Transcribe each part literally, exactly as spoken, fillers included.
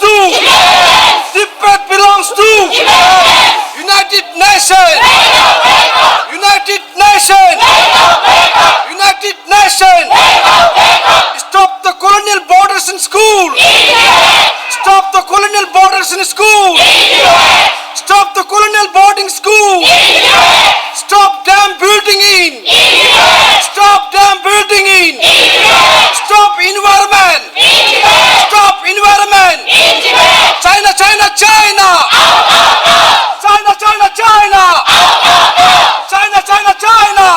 to Tibet belongs to United Nations. United Nations. United Nations. Stop the colonial borders in school. Stop the colonial borders in school. Stop the colonial boarding school. Stop dam building in. Stop dam building in. Stop environment. Stop environment. China, China, China. China, China, China. China, China, China.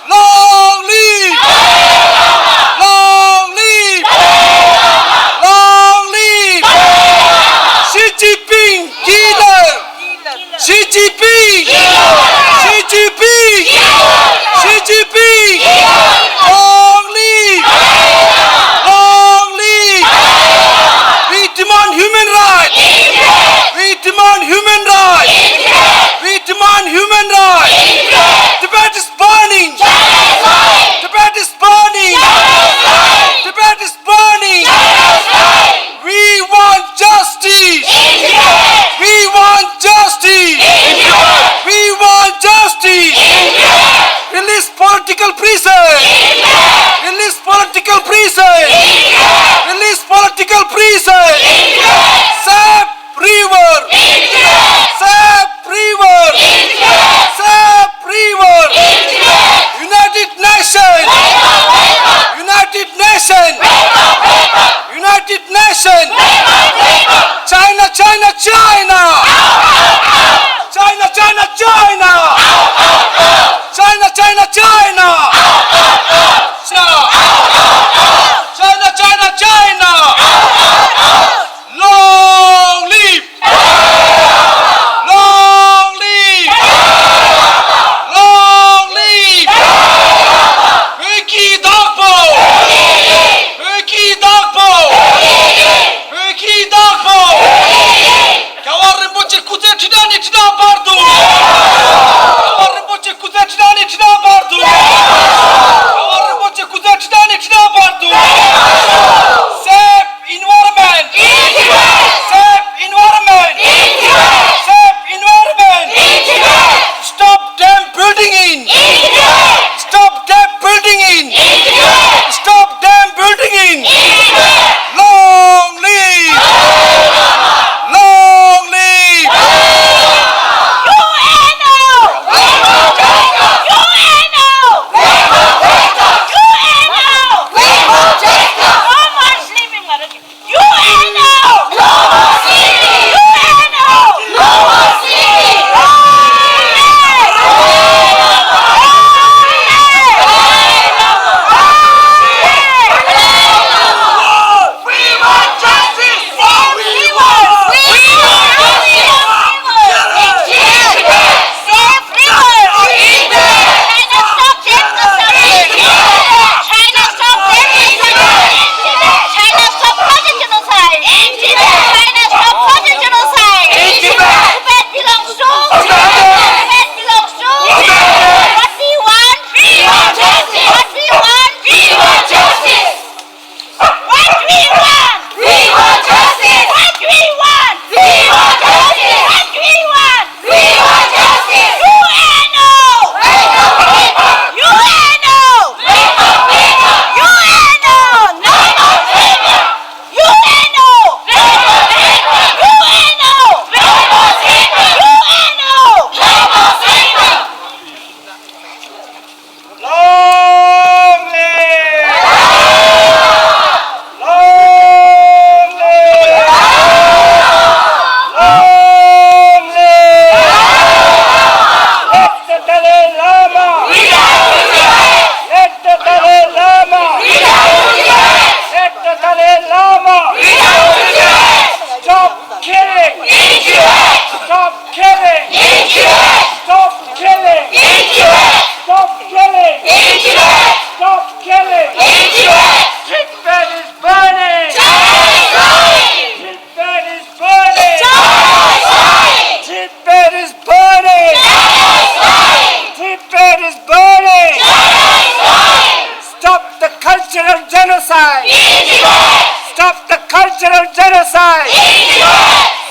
Long live. Long live. Long live. Xi Jinping killer. Xi Jinping! Xi Jinping! Xi Jinping! Long live! Long live! We demand human rights! We demand human rights! We demand human rights! Tibet is burning! Tibet is burning! Tibet is burning! We want justice! We want justice! We want justice! Release political prisoners! Release political prisoners! Release political prisoners! Save river! Save river! Save river! United Nations! United Nations! United Nations! China, China, China! China, China, China! China, China, China! China, China, China! Long live! Long live! Long live! Big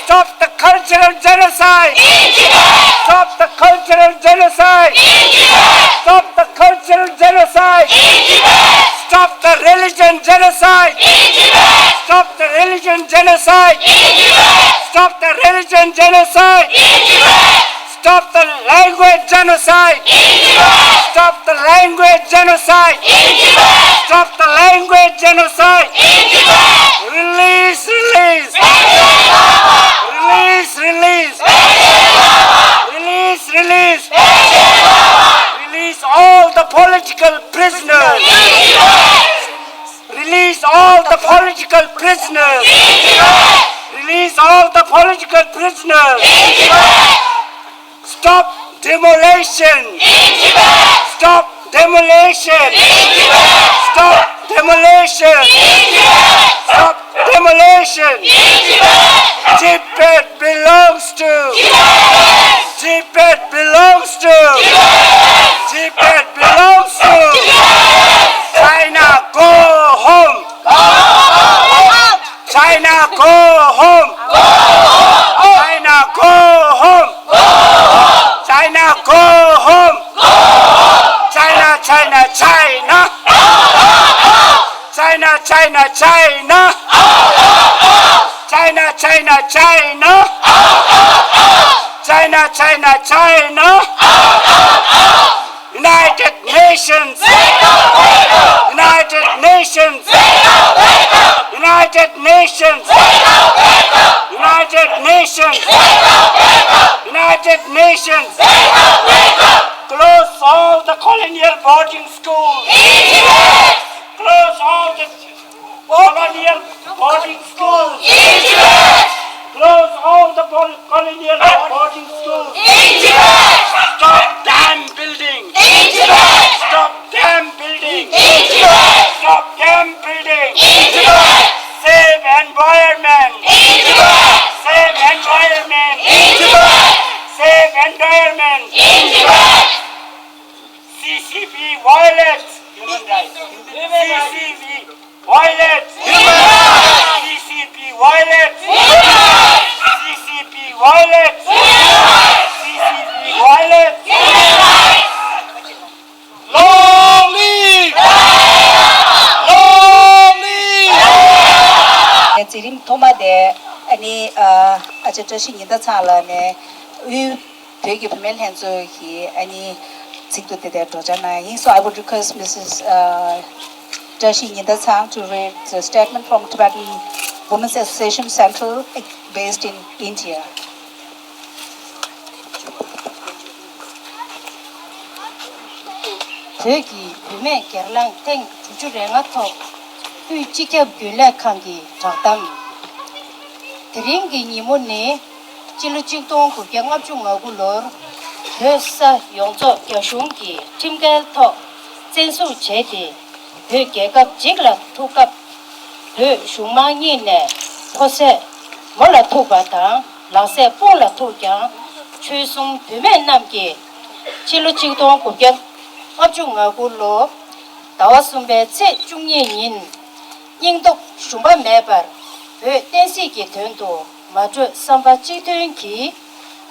Stop the cultural genocide! Stop the cultural genocide! Stop the cultural genocide! Stop the religion genocide! Stop the religion genocide! Stop the religion genocide! Stop the language genocide! Stop the language genocide! Stop the language genocide! Release, release! Release, release! Release, release! Release all the political prisoners! Release all the political prisoners! Release all the political prisoners! Stop demolition! Stop demolition! Stop demolition! Stop demolition! Tibet belongs to Tibet belongs to Tibet belongs to China. Go home! China, go home! China, go home! China, go home! China, China, China! China, China, China! China, China, China! China, China, China! United Nations! United Nations! United Nations! United Nations! United Nations! Close all the colonial boarding schools! Close all the colonial boarding schools! Close all the bol- colonial boarding schools! Stop dam building! Stop dam building! Stop dam building! Save environment! Save environment! Save environment! C C P violates human rights. C C P violates human rights. C C P violates human rights. C C P violates human rights. C C P violates human rights. Long live! Long live! ཚེ་རིང་ཐོག་མ་དེ་ཨ་ནི་ཨ་ཅག་བཀྲ་ཤིས་ཉི་ཟླ་ཚང་ལ་ནས་དབུས། བོད་ཀྱི་བུད་མེད་ལྷན་ཚོགས་ཀྱི་ཨ་ནི་ཚིག་ཏུ་དེ་ལྟར་སྒྲོག་སྦྱང་གནང་ཡིན། So I would request Missus uh, Tashi Nyindatsang to read the statement from Tibetan Women's Association Central based in India. བོད་ཀྱི་བུད་མེད་སྒེར་ལངས་ཐེངས་དྲུག་ཅུ་རེ་ལྔ་ཐོག་དབུས་སྤྱི་ཁྱབ་རྒྱུན་ལས་ཁང་གི་བསྒྲགས་གཏམ། དེ་རིང་གི་ཉིན་མོ་ནི། སྤྱི་ལོ་གཅིག་སྟོང་དགུ་བརྒྱ་ལྔ་བཅུ་ང་དགུ་ལོར་བོད་ས་ཡོངས་རྫོགས་རྒྱ་གཞུང་གིས་ཁྲིམས་འགལ་ཐོག་བཙན་བཟུང་བྱས་ཏེ། བོད་རྒྱལ་ཁབ་འཇིག་ལ་ཐུག་སྐབས། བོད་གཞུང་མང་གཉིས་ནས་ཕོ་ཚད་མོ་ལ་ཐུག་པ་དང་། ལག་ཟས་དཔུང་ལ་ཐུག་ཀྱང་། ཆོལ་གསུམ་བུད་མེད་རྣམས་ཀྱིས་སྤྱི་ལོ་གཅིག་སྟོང་དགུ་བརྒྱ་ལྔ་བཅུ་ང་དགུ་ལོ་ཟླ་བ་གསུམ་པའི་ཚེས་བཅུ་གཉིས་ཉིན། སྙིང་སྟོབས་ཞུམ་པ་མེད་པར་བོད་བསྟན་སྲིད་ཀྱི་དོན་དུ་མ་གྲོས་བསམ་པ་གཅིག་མཐུན་གྱིས།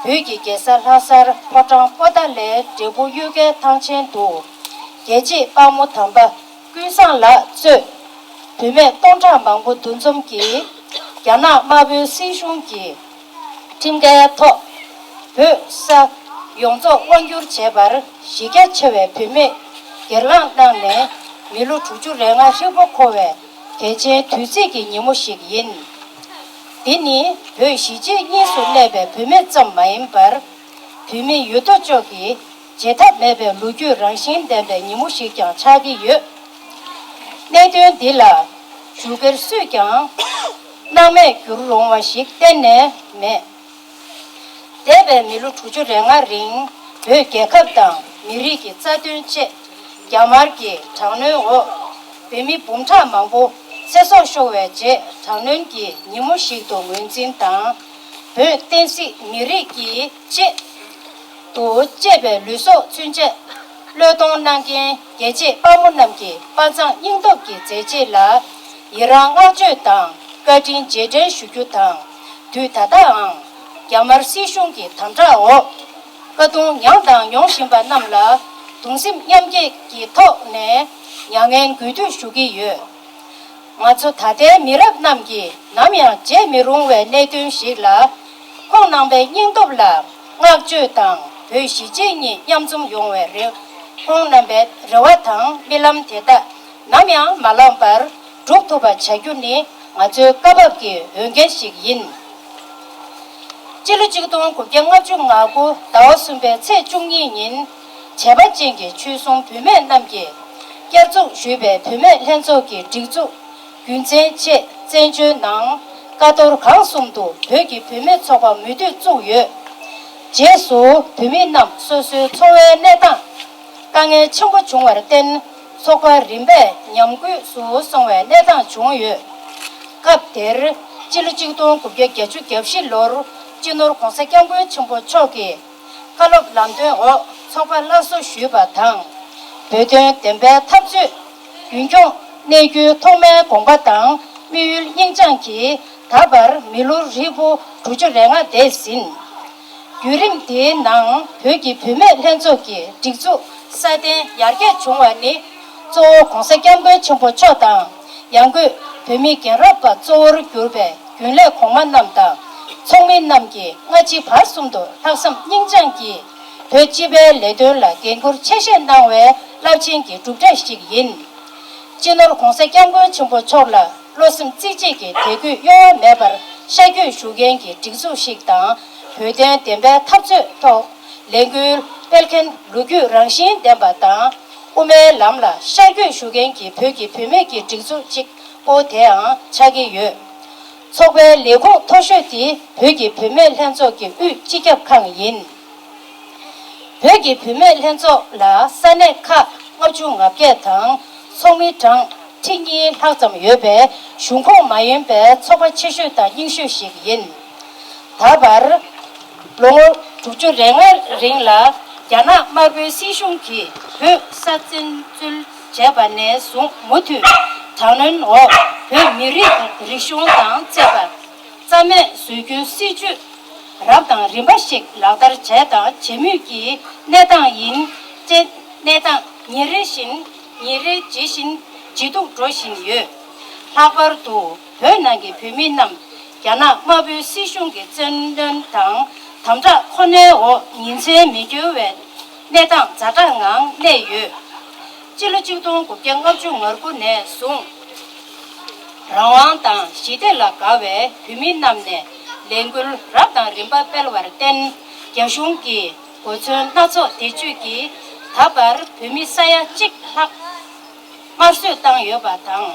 བོད་ཀྱི་རྒྱལ་ས་ལྷ་སར་ཕོ་བྲང་པོ་ཏཱ་ལའི་འབྲས་བུ་གཡུལ་རྒྱལ་ཐང་ཆེན་དུ། རྒྱལ་གཅེས་དཔའ་མོ་དམ་པ་ཀུན་བཟང་ལགས་གཙོས་བུད་མེད་སྟོང་ཕྲག་མང་པོ་འདུ་འཛོམས་ཀྱིས། རྒྱ་ནག་དམར་པོའི་སྲིད་གཞུང་གིས། ཁྲིམས་འགལ་ཐོག་བོད་ས་ཡོངས་རྫོགས་དབང་བསྒྱུར་བྱས་པར་གཞི་རྒྱ་ཆེ་བའི་བུད་མེད་སྒེར་ལངས་གནང་ནས། མི་ལོ་དྲུག་ཅུ་རེ་ལྔ་ཧྲིལ་པོ་འཁོར་བའི་གལ་ཆེན་དུས་ཚིགས་ཀྱི་ཉིན་མོ་ཞིག་ཡིན། འདི་ནི་བོད་གཞིས་བྱེས་གཉིས་སུ་གནས་པའི་བུད་མེད་ཙམ་མ་ཡིན་པར། བོད་མི་ཡོད་དོ་ཅོག་གི་བརྗེད་ཐབས་མེད་པའི་ལོ་རྒྱུས་རང་བཞིན་ལྡན་པའི་ཉིན་མོ་ཞིག་ཀྱང་ཆགས་ཀྱི་ཡོད། གནད་དོན་འདི་ལ་བཞུགས་སྒེར་སུས་ཀྱང་སྣང་མེད་འགྱུར་རུང་བ་ཞིག་གཏན་ནས་མེད། འདས་པའི་མི་ལོ་དྲུག་ཅུ་རེ་ལྔ་རིང་བོད་རྒྱལ་ཁབ་དང་མི་རིགས་ཀྱི་རྩ་དོན་ཆེད་རྒྱ་དམར་གྱི་དྲག་གནོན་འོག་བོད་མི་འབུམ་ཕྲག་མང་པོ་ཚེ་སྲོག་ཤོར་བའི་རྗེས། དྲག་གནོན་གྱི་ཉིན་མོ་ཞིག་ཏུ་ངོས་འཛིན་དང་། བོད་བསྟན་སྲིད་མི་རིགས་ཀྱི་ཆེད་དུ་གཅེས་པའི་ལུས་སྲོག་ཚུན་ཆད་བློས་གཏོང་གནང་མཁན་རྒྱལ་གཅེས་དཔའ་མོ་རྣམས་ཀྱི་དཔའ་མཛངས་སྙིང་སྟོབས་ཀྱི་མཛད་རྗེས་ལ་ཡི་རང་བསྔགས་བརྗོད་དང་བཀའ་དྲིན་རྗེས་དྲན་ཞུ་རྒྱུ་དང་ དུས་ད་ལྟའང་རྒྱ་དམར་སྲིད་གཞུང་གི་དམ་དྲག་འོག་དཀའ་སྡུག་མྱངས་དང་མྱོང་བཞིན་པ་རྣམས་ལ་གདུང་སེམས་མཉམ་སྐྱེད་ཀྱི་ཐོག་ནས་མྱ་ངན་གུས་འདུད་ཞུ་གི་ཡོད། ང་ཚོ་ད་ལྟའི་མི་རབས་རྣམས་ཀྱིས་ནམ་ཡང་བརྗེད་མི་རུང་བའི་གནད་དོན་ཞིག་ལ། ཁོང་རྣམ་པའི་སྙིང་སྟོབས་ལ་བསྔགས་བརྗོད་དང་བོད་གཞིས་བྱེས་གཉིས་མཉམ་འཛོམས་ཡོང་བའི་རེ། ཁོང་རྣམ་པའི་རེ་བ་དང་རྨི་ལམ་དེ་དག་ནམ་ཡང་མ་བླངས་པར་སྒྲུབ་ཐུབ་པ་བྱ་རྒྱུ་ནི་ང་ཚོའི་བཀའ་བབས་ཀྱི་འོས་འགན་ཞིག་ཡིན། སྤྱི་ལོ་གཅིག་སྟོང་དགུ་བརྒྱ་ལྔ་བཅུ་ང་དགུ་ཟླ་བ་གསུམ་པའི་ཚེས་བཅུ་གཉིས་ཉིན། བྱས་པ་ཅན་གྱི་ཆོལ་གསུམ་བུད་མེད་རྣམས་ཀྱིས་བསྐྱར་འཛུགས་ཞུས་པའི་བུད་མེད་ལྷན་ཚོགས་ཀྱི་སྒྲིག་འཛུགས་རྒྱུན་འཛིན་ཆེད་བཙན་བྱོལ་ནང་ཀ་རྡོར་གང་གསུམ་དུ་བོད་ཀྱི་བུད་མེད་ཚོགས་པ་མུ་མཐུད་བཙུགས་ཡོད། རྗེས་སུ་བུད་མེད་རྣམས་སོ་སོའི་འཚོ་བའི་གནས་སྟངས་དཀའ་ངལ་ཆེན་པོ་བྱུང་བར་བརྟེན། ཚོགས་པ་རིམ་པས་ཉམས་རྒུད་སུ་སོང་བའི་གནས་སྟངས་བྱུང་ཡོད། སྐབས་དེར་སྤྱི་ལོ་གཅིག་སྟོང་དགུ་བརྒྱ་བརྒྱད་ཅུ་གྱ་བཞི་ལོར་སྤྱི་ནོར་༧གོང་ས་༧སྐྱབས་མགོན་ཆེན་པོ་མཆོག་གིས་བཀའ་སློབ་ལམ་སྟོན་འོག་ཚོགས་པ་སླར་གསོ་ཞུས་པ་དང་། བོད་དོན་བདེན་པའི་འཐབ་རྩོད་རྒྱུན་འཁྱོངས་གནས་རྒྱུའི་ཐོག་མའི་དགོངས་པ་དང་དམིགས་ཡུལ་སྙིང་བཅངས་ཀྱིས་ད་བར་མི་ལོ་ཧྲིལ་པོ་དྲུག་ཅུ་རེ་ལྔ་འདས་ཟིན། བརྒྱུད་རིམ་དེའི་ནང་བོད་ཀྱི་བུད་མེད་ལྷན་ཚོགས་ཀྱི་སྒྲིག་འཛུགས་སྲ་བརྟན་ཡར་རྒྱས་བྱུང་བ་ནི་གཙོ་བོ་༧གོང་ས་༧སྐྱབས་མགོན་ཆེན་པོ་མཆོག་དང་ཡང་སྒོས་བོད་མི་རྒན་རབས་པ་གཙོ་བོར་གྱུར་པའི་རྒྱུན་ལས་གོང་མ་རྣམས་དང་ཚོགས་མི་རྣམས་ཀྱིས་སྔ་ཕྱི་བར་གསུམ་དུ་ལྷག་བསམ་སྙིང་བཅངས་ཀྱིས་བོད་སྤྱི་པའི་ལས་དོན་ལ་འགན་འཁུར་ཆེ་བཞེས་གནང་བའི་རླབས་ཆེན་གྱི་གྲུབ་འབྲས་ཤིག་ཡིན། སྤྱི་ནོར་༧གོང་ས་༧སྐྱབས་མགོན་ཆེན་པོ་མཆོག་ལ་བློ་སེམས་གཙིགས་ཆེ་གི་དད་གུས་གཡོ་བ་མེད་པར་ཤར་བསྐྱོད་ཞུ་མཁན་གྱི་སྒྲིག་འཛུགས་ཤིག་དང་བོད་དོན་བདེན་པའི་འཐབ་རྩོད་ཐོག་ལས་འགུལ་སྤེལ་མཁན་ལོ་རྒྱུས་རང་བཞིན་ལྡན་པ་དང་དབུ་མའི་ལམ་ལ་ཤར་བསྐྱོད་ཞུ་མཁན་གྱི་བོད་ཀྱི་བུད་མེད་ཀྱི་སྒྲིག་འཛུགས་གཅིག་པོ་དེའང་ཆགས་ཀྱི་ཡོད། ཚོགས་པའི་ལས་ཁུངས་མཐོ་ཤོས་དེ་བོད་ཀྱི་བུད་མེད་ལྷན་ཚོགས་ཀྱི་དབུས་སྤྱི་ཁྱབ་ཁང་ཡིན། བོད་ཀྱི་བུད་མེད་ལྷན་ཚོགས་ལ་ས་གནས་ཁག་ལྔ་བཅུ་ང་བརྒྱད་དང་ཚོགས་མི་གྲངས་ཁྲི་གཉིས་ལྷག་ཙམ་ཡོད་པའི་གཞུང་ཁོངས་མ་ཡིན་པའི་ཚོགས་པ་ཆེ་ཤོས་དང་རྙིང་ཤོས་ཤིག་ཡིན། ད་བར་ལོ་ངོ་དྲུག་ཅུ་རེ་ལྔའི་རིང་ལ་རྒྱ་ནག་དམར་པོའི་སྲིད་གཞུང་གིས་བོད་ས་བཙན་འཛུལ་བྱས་པ་ནས་བཟུང་མུ་མཐུད་དྲག་གནོན་འོག་བོད་མི་རིགས་རིག་གཞུང་དང་བཅས་པ། རྩ་མེད་བཟོ་རྒྱུའི་སྲིད་ཇུས་རབ་དང་རིམ་པ་ཞིག་ལག་བསྟར་བྱས་དང་བྱེད་མུས་ཀྱི་གནས་སྟངས་ཡིན། ཅེས་གནས་སྟངས་ཉིན་རེ་བཞིན་ཉིན་རེ་ཇེ་ཞན་ཇེ་སྡུག་འགྲོ་བཞིན་ཡོད། ལྷག་པར་དུ་བོད་ནང་གི་བོད་མི་རྣམས་རྒྱ་ནག་དམར་པོའི་སྲིད་གཞུང་གི་བཙན་གནོན་དང་དམ་དྲག་ཁོ་ནའི་འོག་ཉིན་མཚན་མི་འགྱུར་བའི་གནས་སྟངས་ཛ་དྲག་ངང་གནས་ཡོད། སྤྱི་ལོ་གཅིག་སྟོང་དགུ་བརྒྱ་ལྔ་བཅུ་ང་དགུ་ནས་བཟུང་། རང་དབང་དང་ཞི་བདེ་ལ་དགའ་བའི་བོད་མི་རྣམས་ནས་ལས་འགུལ་རབ་དང་རིམ་པ་སྤེལ་བར་བརྟེན། རྒྱ་གཞུང་གིས་གོ་མཚོན་སྣ་ཚོགས་བེད་སྤྱོད་ཀྱིས་ད་བར་བོད་མི་ས་ཡ་གཅིག་ལྷག་དམར་གསོད་བཏང་ཡོད་པ་དང་།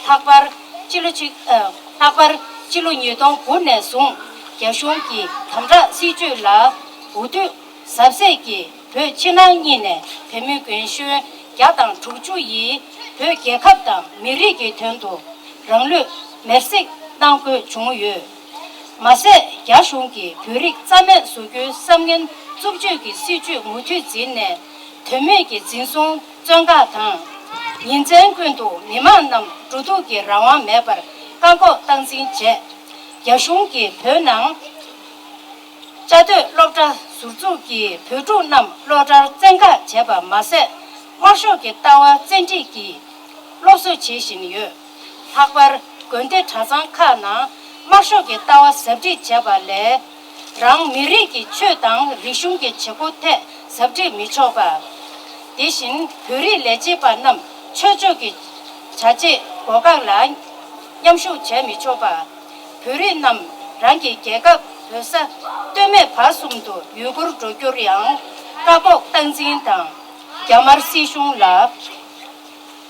ལྷག་པར་སྤྱི་ལོ་གཅིག་ཨ། ལྷག་པར་སྤྱི་ལོ་ཉིས་སྟོང་དགུ་ནས་བཟུང་རྒྱ་གཞུང་གི་དམ་དྲག་སྲིད་བྱུས་ལ་འུ་སྡུག་གཟབ་གཟབ་ཀྱིས་བོད་ཕྱི་ནང་གཉིས་ནས་བོད་མི་རྒན་གཞོན་བརྒྱ་དང་དྲུག་ཅུ་ཡིས་བོད་རྒྱལ་ཁབ་དང་མི་རིགས་ཀྱི་དོན་དུ་རང་ལུས་མེར་སྲེག་གནང་དགོས་བྱུང་ཡོད། མ་ཟད་རྒྱ་གཞུང་གིས་བོད་རིགས་རྩ་མེད་བཟོ་རྒྱུའི་བསམ་ངན་རྩུབ་སྤྱོད་ཀྱི་སྲིད་བྱུས་མུ་མཐུད་འཛིན་ནས་དོན་མེད་ཀྱི་འཛིན་བཟུང་བཙོན་བཀག་དང་། ཉིན་མཚན་ཀུན་ཏུ་མི་མང་རྣམས་འགྲོ་འདུག་གི་རང་དབང་མེད་པར་བཀག་འགོག་སྟངས་འཛིན་བྱས། རྒྱ་གཞུང་གིས་བོད་ནང་བཅའ་སྡོད་སློབ་གྲྭ་ཟུར་འཛུགས་ཀྱིས་བོད་ཕྲུག་རྣམས་སློབ་གྲྭར་བཙན་བཀག་བྱས་པ་མ་ཟད། དམར་ཤོག་གི་ལྟ་བ་བཙན་ཁྲིད་ཀྱིས་སློབ་གསོ་བྱེད་བཞིན་ཡོད། ལྷག་པར་དགོན་སྡེ་གྲྭ་ཚང་ཁག་ནང་དམར་ཤོག་གི་ལྟ་བ་ཟབ་ཁྲིད་བྱས་པ་ལས། རང་མི་རིགས་ཀྱི་ཆོས་དང་རིག་གཞུང་གི་བྱེད་སྒོ་ཐད་ཟབ་ཁྲིད་མི་ཆོག་པ། དེ་བཞིན་བོད་རིགས་ལས་བྱེད་པ་རྣམས་ཆོས་ཕྱོགས་ཀྱི་བྱ་བྱེད་སྒོ་ཁག་ལ་མཉམ་ཞུགས་བྱས་མི་ཆོག་པ། བོད་རིགས་རྣམས་རང་གི་རྒྱལ་ཁབ་བོད་ས་སྟོད་སྨད་བར་གསུམ་དུ་ཡུལ་སྐོར་འགྲོ་རྒྱུར་ཡང་བཀག་འགོག་སྟངས་འཛིན་དང་། རྒྱ་དམར་སྲིད་གཞུང་ལ་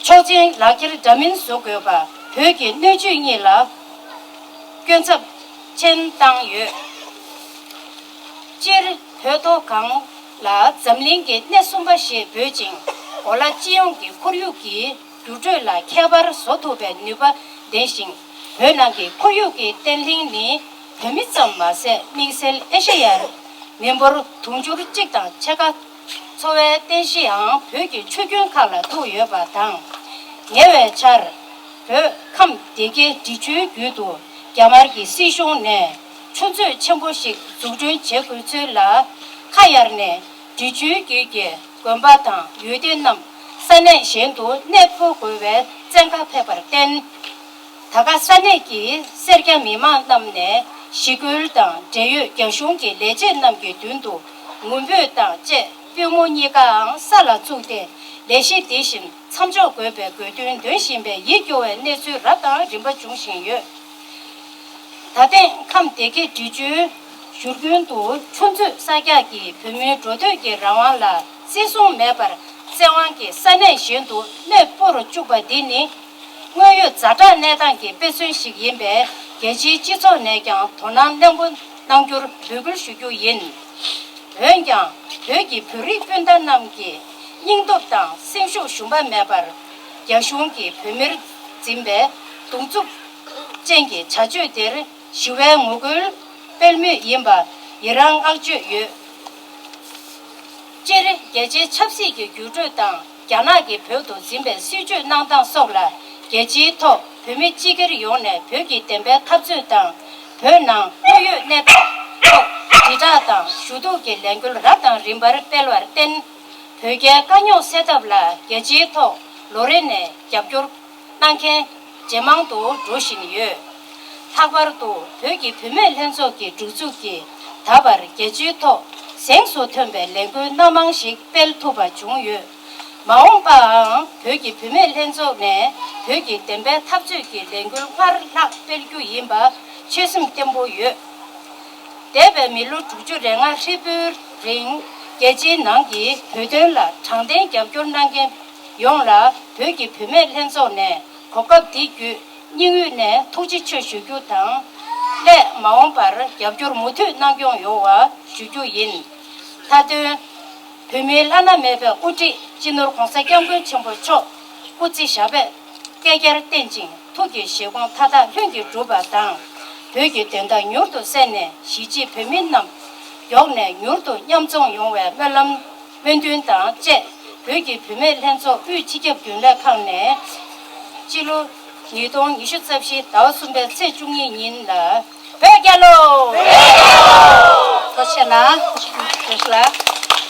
ཆོག་མཆན་ལག་འཁྱེར་འདྲ་མིན་བཟོ་དགོས་པ། བོད་ཀྱི་སྣོད་བཅུད་གཉིས་ལ་སྐྱོན་ཚབས་ཆེན་བཏང་ཡོད། སྤྱིར་བོད་མཐོ་སྒང་ལ་འཛམ་གླིང་གི་སྣེ་གསུམ་པ་ཞེས་འབོད་ཅིང་། གོ་ལ་སྤྱི་ཡོངས་ཀྱི་ཁོར་ཡུག་གི་འགྱུར་འགྲོས་ལ་ཁྱད་པར་བཟོ་ཐུབ་པའི་ནུས་པ་ལྡན་ཞིང་། བོད་ནང་གི་ཁོར་ཡུག་གི་བརྟན་ལྷིང་ནི་བོད་མི་ཙམ་མ་ཟད། དམིགས་བསལ་ཨེ་ཤེ་ཡའི་མི་འབོར་དུང་ཕྱུར་གཅིག་དང་ཕྱེད་ཀ་འཚོ་བའི་རྟེན་གཞིའང་བོད་ཀྱི་ཆུ་རྒྱུན་ཁག་ལ་ཐུག་ཡོད་པ་དང་། ཉེ་བའི་ཆར་བོད་ཁམས་སྡེ་དགེ་འབྲི་ཆུའི་རྒྱུད་དུ་རྒྱ་དམར་གྱི་སྲིད་གཞུང་ནས་ ཆུ་མཛོད་ཆེན་པོ་ཞིག་འཛུགས་སྐྲུན་བྱེད་དགོས་ཚུལ་ལ་ཁ་གཡར་ནས། འབྲི་ཆུའི་རྒྱུད་ཀྱི་དགོན་པ་དང་ཡུལ་སྡེ་རྣམས་ས་གནས་གཞན་དུ་གནས་སྤོ་དགོས་པའི་བཙན་བཀའ་ཕེབས་པར་བརྟེན། ད་ག་ས་གནས་ཀྱི་སེར་སྐྱ་མི་མང་རྣམས་ནས་ཞི་རྒོལ་དང་འབྲེལ་ཡོད་རྒྱ་གཞུང་གི་ལས་བྱེད་རྣམས་ཀྱི་མདུན་དུ་ངུ་འབོད་དང་བཅས་པུས་མོ་གཉིས་ཀའང་ས་ལ་བཙུགས་ཏེ། ལས་གཞི་འདི་བཞིན་མཚམས་འཇོག་དགོས་པའི་དགོས་འདུན་འདོན་བཞིན་པའི་ཡིད་སྐྱོ་བའི་གནས་ཚུལ་རབ་དང་རིམ་པ་འབྱུང་བཞིན་ཡོད། ད་ཐེངས་ཁམས་སྡེ་དགེ་འབྲི་ཆུའི་བཞུར་རྒྱུན་དུ་ཆུ་མཛོད་གསར་རྒྱག་གིས་བོད་མིའི་འགྲོ་སྡོད་ཀྱི་རང་དབང་ལ་བརྩི་སྲུང་མེད་པར་བཙན་དབང་གིས་ས་གནས་གཞན་དུ་གནས་སྤོ་རུ་བཅུག་པ་འདི་ནི། དངོས་ཡོད་ཛ་དྲག་གནས་སྟངས་ཀྱི་དཔེ་མཚོན་ཞིག་ཡིན་པས། རྒྱལ་སྤྱིའི་སྤྱི་ཚོགས་ནས་ཀྱང་དོ་སྣང་གནང་པོ་གནང་རྒྱུར་འབོད་སྐུལ་ཞུ་རྒྱུ་ཡིན། འོན་ཀྱང་། བོད་ཀྱི་བོད་རིགས་སྤུན་ཟླ་རྣམས་ཀྱི་སྙིང་སྟོབས་དང་སེམས་ཤུགས་ཞུམ་པ་མེད་པར། རྒྱ་གཞུང་གིས་བོད་མིར་འཛིན་པའི་གདུག་རྩུབ་ཅན་གྱི་བྱ་སྤྱོད་འདིར་ཞི་བའི་ངོ་རྒོལ་སྤེལ་མུས་ཡིན་པ་ཡི་རང་བསྔགས་བརྗོད་ཡོད། སྤྱིར། རྒྱལ་སྤྱིའི་ཆབ་སྲིད་ཀྱི་འགྱུར་འགྲོས་དང་། རྒྱ་ནག་གིས་བོད་དུ་འཛིན་པའི་སྲིད་བྱུས་གནང་སྟངས་སོགས་ལ། རྒྱལ་སྤྱིའི་ཐོག་བོད་མི་སྤྱི་སྒེར་ཡོངས་ནས་བོད་ཀྱི་བདེན་པའི་འཐབ་རྩོད་དང་། བོད་ནང་དངོས་ཡོད་གནས་སྟངས་ཐོག་དྲིལ་བསྒྲགས་དང་ཞུ་གཏུག་གི་ལས་འགུལ་རབ་དང་རིམ་པར་སྤེལ་བར་བརྟེན། བོད་རྒྱའི་དཀའ་རྙོག་སེལ་ཐབས་ལ་རྒྱལ་སྤྱིའི་ཐོག་ལོ་རེ་ནས་རྒྱབ་སྐྱོར་གནང་མཁན་ཇེ་མང་དུ་འགྲོ་བཞིན་ཡོད། ལྷག་པར་དུ་བོད་ཀྱི་བུད་མེད་ལྷན་ཚོགས་ཀྱི་སྒྲིག་འཛུགས་ཀྱིས་ད་བར་རྒྱལ་སྤྱིའི་ཐོག་གཟེངས་སུ་ཐོན་པའི་ལས་འགུལ་སྣ་མང་ཞིག་སྤེལ་ཐུབ་པ་བྱུང་ཡོད། མ་འོངས་པའང་བོད་ཀྱི་བུད་མེད་ལྷན་ཚོགས་ནས་བོད་ཀྱི་བདེན་པའི་འཐབ་རྩོད་ཀྱི་ལས་འགུལ་སྔར་ལྷག་སྤེལ་རྒྱུ་ཡིན་པ་ཆོད་སེམས་བརྟན་པོ་ཡོད། འདས་པའི་མི་ལོ་དྲུག་ཅུ་རེ་ལྔ་ཧྲིལ་པོའི་རིང་རྒྱལ་སྤྱིའི་ནང་གི་བོད་དོན་ལ་དྲང་བདེན་རྒྱབ་སྐྱོར་གནང་མཁན་ཡོངས་ལ་བོད་ཀྱི་བུད་མེད་ལྷན་ཚོགས་ནས་གོ་སྐབས་འདི་བརྒྱུད་སྙིང་དབུས་ནས་ཐུགས་རྗེ་ཆེ་ཞུ་རྒྱུ་དང་། སླད་མ་འོངས་པར་རྒྱབ་སྐྱོར་མུ་མཐུད་གནང་སྐྱོང་ཡོང་བ་ཞུ་རྒྱུ་ཡིན། མཐའ་དོན། བོད་མིའི་བླ་ན་མེད་པའི་དབུ་ཁྲིད་སྤྱི་ནོར་༧གོང་ས་༧སྐྱབས་མགོན་ཆེན་པོ་མཆོག་སྐུ་ཚེ་ཞབས་པད་བསྐལ་བརྒྱར་བརྟན་ཅིང་། ཐུགས་ཀྱི་བཞེད་དགོངས་མཐའ་དག་ལྷུན་གྱིས་གྲུབ་པ་དང་། བོད་ཀྱི་དོན་དག་མྱུར་དུ་གསལ་ནས། གཞིས་བྱེས་བོད་མི་རྣམས་མགྱོགས་ནས་མྱུར་དུ་མཉམ་འཛོམས་ཡོང་བའི་སྨོན་ལམ་སྨོན་འདུན་དང་བཅས། བོད་ཀྱི་བུད་མེད་ལྷན་ཚོགས་དབུས་སྤྱི་ཁྱབ་རྒྱུན་ལས་ཁང་ནས་སྤྱི་ལོ་ཉིས་སྟོང་ཉི་ཤུ་རྩ་བཞི་ཟླ་བ་གསུམ་པའི་ཚེས་བཅུ་གཉིས་ཉིན་ལ། བོད་རྒྱལ་ལོ། ཐུགས་རྗེ་གནང་། ཐུགས་རྗེ་གནང་།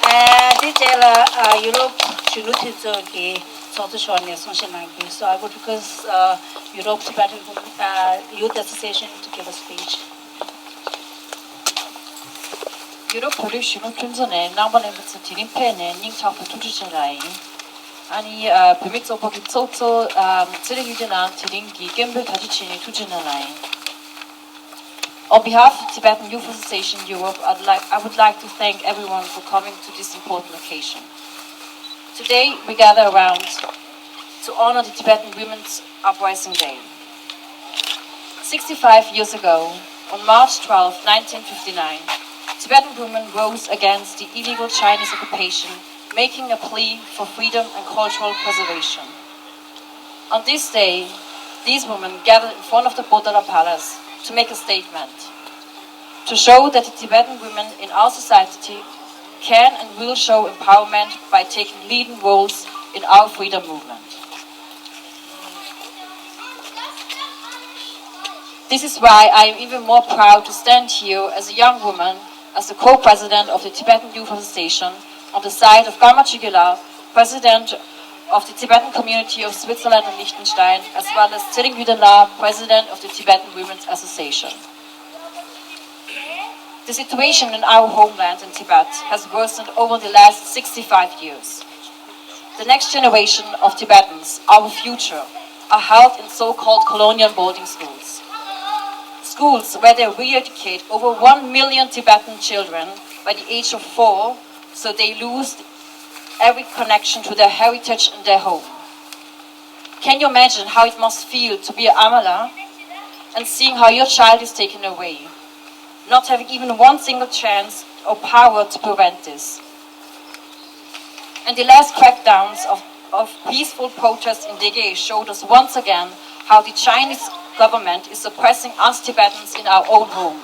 ཨ། དེ་རྗེས་ལ། ཨ། ཡུ་རོབ་གཞོན་ནུ་མཐུན་ཚོགས་ཀྱི་ཚོགས་གཙོ་མཆོག་ནས་གསུང་བཤད་གནང་གི། So I would request, uh, Europe Tibetan, uh, Youth Association to give a speech. ཡུ་རོབ་བོད་རིགས་གཞོན་ནུ་མཐུན་ཚོགས་ནས་རྣམ་པ་ལྷན་རྒྱས་ཚོ་དེ་རིང་ཕེབས་ནས་སྙིང་ཐག་པ་ཐུགས་རྗེ་ཆེ་ལབ་ཡིན། ཨ་ནི། ཨ། བོད་མི་ཚོགས་པ་གི་ཚོགས་གཙོ། ཨ། ཚེ་རིང་གཡུ་སྒྲོན་ལགས་དེ་རིང་གི་སྐད་འབོད་ད་ཅི་བྱས་ནས་ཐུགས་རྗེ་གནང་ལབ་ཡིན། On behalf of Tibetan Youth Association Europe, I'd like, I would like to thank everyone for coming to this important occasion. Today, we gather around to honor the Tibetan Women's Uprising Day. Sixty-five years ago, on March twelfth, nineteen fifty-nine, Tibetan women rose against the illegal Chinese occupation, making a plea for freedom and cultural preservation. On this day, these women gathered in front of the Potala Palace to make a statement, to show that the Tibetan women in our society can and will show empowerment by taking leading roles in our freedom movement. This is why I am even more proud to stand here as a young woman, as the co-president of the Tibetan Youth Association, on the side of Karma Chökyi La, president of the Tibetan community of Switzerland and Liechtenstein, as well as Tshering Yuden La, president of the Tibetan Women's Association. The situation in our homeland in Tibet has worsened over the last sixty-five years. The next generation of Tibetans, our future, are held in so-called colonial boarding schools. Schools where they re-educate over one million Tibetan children by the age of four, so they lose every connection to their heritage and their home. Can you imagine how it must feel to be an Amala and seeing how your child is taken away, not having even one single chance or power to prevent this? And the last crackdowns of, of peaceful protests in Dege showed us once again how the Chinese government is suppressing us Tibetans in our own home.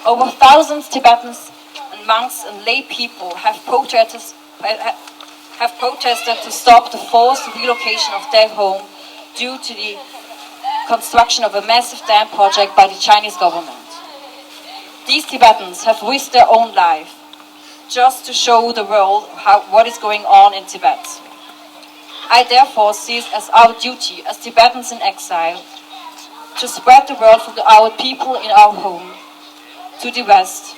Over thousands Tibetans and monks and lay people have protested, have protested to stop the forced relocation of their home due to the construction of a massive dam project by the Chinese government. These Tibetans have risked their own life just to show the world how, what is going on in Tibet. I therefore see it as our duty as Tibetans in exile to spread the word from the, our people in our home to the West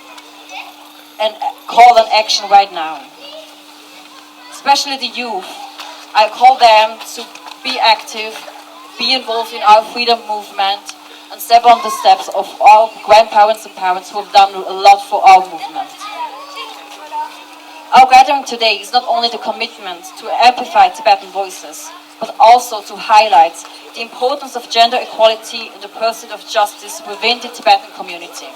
and call an action right now. Especially the youth, I call them to be active, be involved in our freedom movement, and step on the steps of our grandparents and parents who have done a lot for our movement. Our gathering today is not only the commitment to amplify Tibetan voices, but also to highlight the importance of gender equality and the pursuit of justice within the Tibetan community.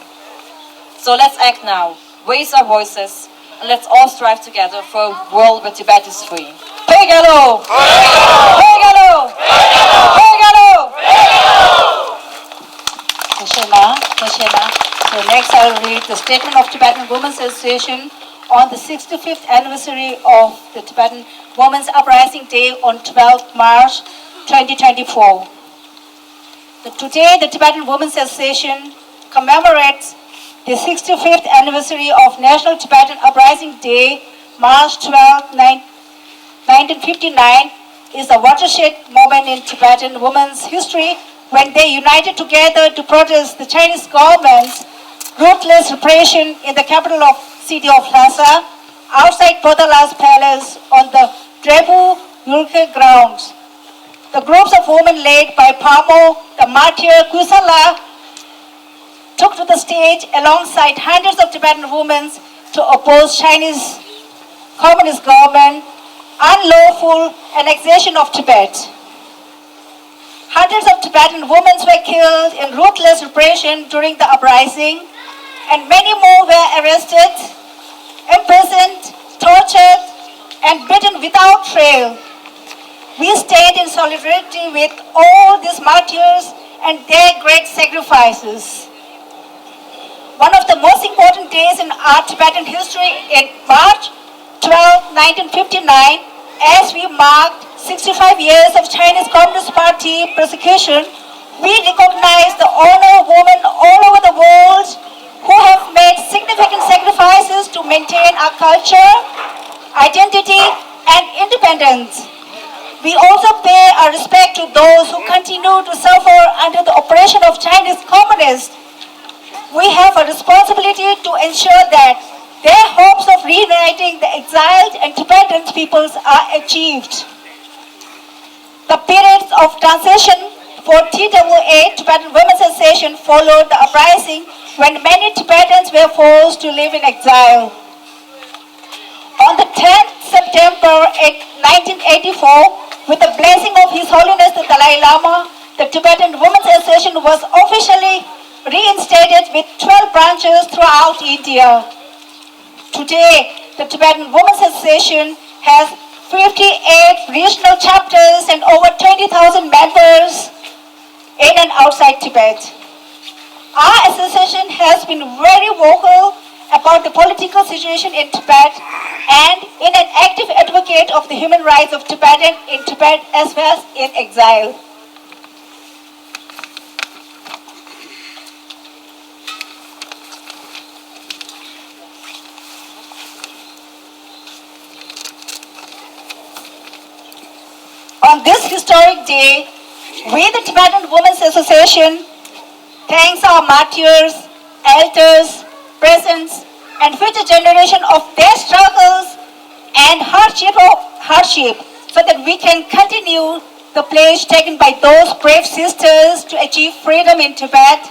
So let's act now, raise our voices, and let's all strive together for a world where Tibet is free. Phegalo! Phegalo! Phegalo! 谢谢吗？谢谢吗？ So next I will read the statement of Tibetan Women's Association on the sixty-fifth anniversary of the Tibetan Women's Uprising Day on twelfth March twenty twenty-four. The, today, the Tibetan Women's Association commemorates the sixty-fifth anniversary of National Tibetan Uprising Day, March twelfth, nine, nineteen fifty-nine, is a watershed moment in Tibetan women's history when they united together to protest the Chinese government's ruthless repression in the capital of city of Lhasa, outside Potala's palace on the Drepu Yurkhe grounds. The groups of women led by Phamo, the martyr Kusala, took to the stage alongside hundreds of Tibetan women to oppose Chinese Communist government unlawful annexation of Tibet. Hundreds of Tibetan women were killed in ruthless repression during the uprising, and many more were arrested, imprisoned, tortured, and beaten without trial. We stand in solidarity with all these martyrs and their great sacrifices. One of the most important days in our Tibetan history in March twelfth, nineteen fifty-nine, as we marked sixty-five years of Chinese Communist Party persecution, we recognize the honor of women all over the world who have made significant sacrifices to maintain our culture, identity, and independence. We also pay our respect to those who continue to suffer under the oppression of Chinese communists. We have a responsibility to ensure that their hopes of reuniting the exiled and Tibetan peoples are achieved. The periods of transition for T W A, Tibetan Women's Association, followed the uprising when many Tibetans were forced to live in exile. On the tenth September nineteen eighty-four, with the blessing of His Holiness the Dalai Lama, the Tibetan Women's Association was officially reinstated with twelve branches throughout India. Today, the Tibetan Women's Association has fifty-eight regional chapters and over twenty thousand members in and outside Tibet. Our association has been very vocal about the political situation in Tibet and in an active advocate of the human rights of Tibetan in Tibet as well as in exile. On this historic day, we, the Tibetan Women's Association, thanks our martyrs, elders, present, and future generation of their struggles and hardship, hardship, so that we can continue the pledge taken by those brave sisters to achieve freedom in Tibet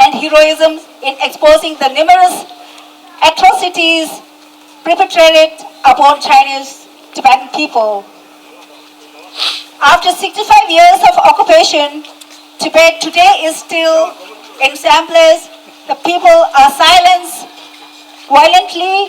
and heroism in exposing the numerous atrocities perpetrated upon Chinese Tibetan people. After sixty-five years of occupation, Tibet today is still in shambles. The people are silenced violently.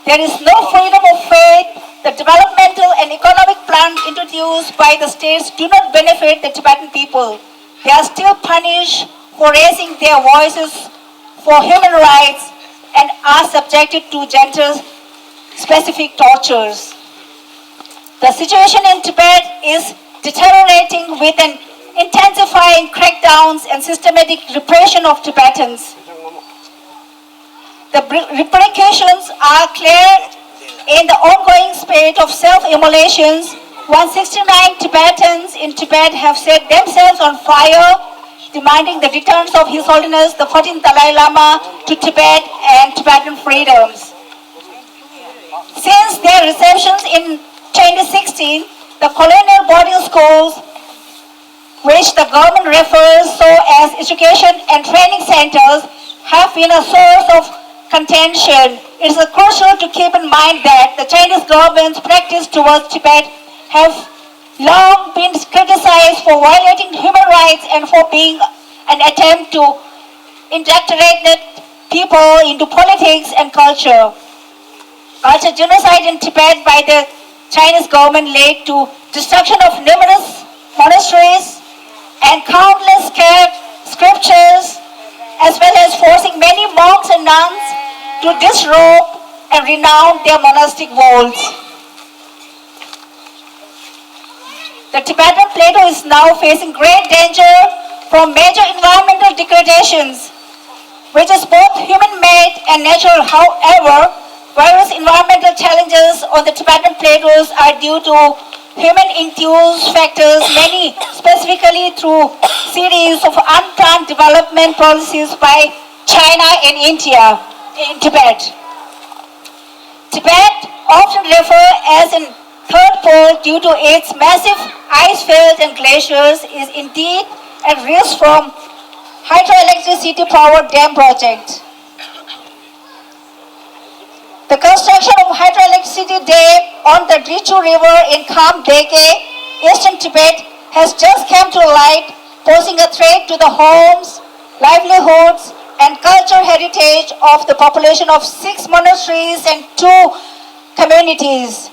There is no freedom of faith. The developmental and economic plan introduced by the states do not benefit the Tibetan people. They are still punished for raising their voices for human rights and are subjected to gender-specific tortures. The situation in Tibet is deteriorating with an intensifying crackdowns and systematic repression of Tibetans. The repercussions are clear in the ongoing spate of self-immolations. One sixty-nine Tibetans in Tibet have set themselves on fire, demanding the returns of His Holiness the fourteenth Dalai Lama to Tibet and Tibetan freedoms. Since their receptions in twenty sixteen, the colonial boarding schools, which the government refers so as education and training centers, have been a source of contention. It is crucial to keep in mind that the Chinese government's practice towards Tibet have long been criticized for violating human rights and for being an attempt to indoctrinate people into politics and culture. Culture genocide in Tibet by the Chinese government led to destruction of numerous monasteries and countless scriptures, as well as forcing many monks and nuns to disrobe and renounce their monastic vows. The Tibetan plateau is now facing great danger from major environmental degradations, which is both human-made and natural. However, various environmental challenges on the Tibetan plateaus are due to human-induced factors, many specifically through series of unplanned development policies by China and India in Tibet. Tibet, often referred as a third pole due to its massive ice fields and glaciers, is indeed at risk from hydroelectricity power dam project. The construction of hydroelectricity dam on the Drichu River in Kham Dege, eastern Tibet, has just come to light, posing a threat to the homes, livelihoods, and cultural heritage of the population of six monasteries and two communities.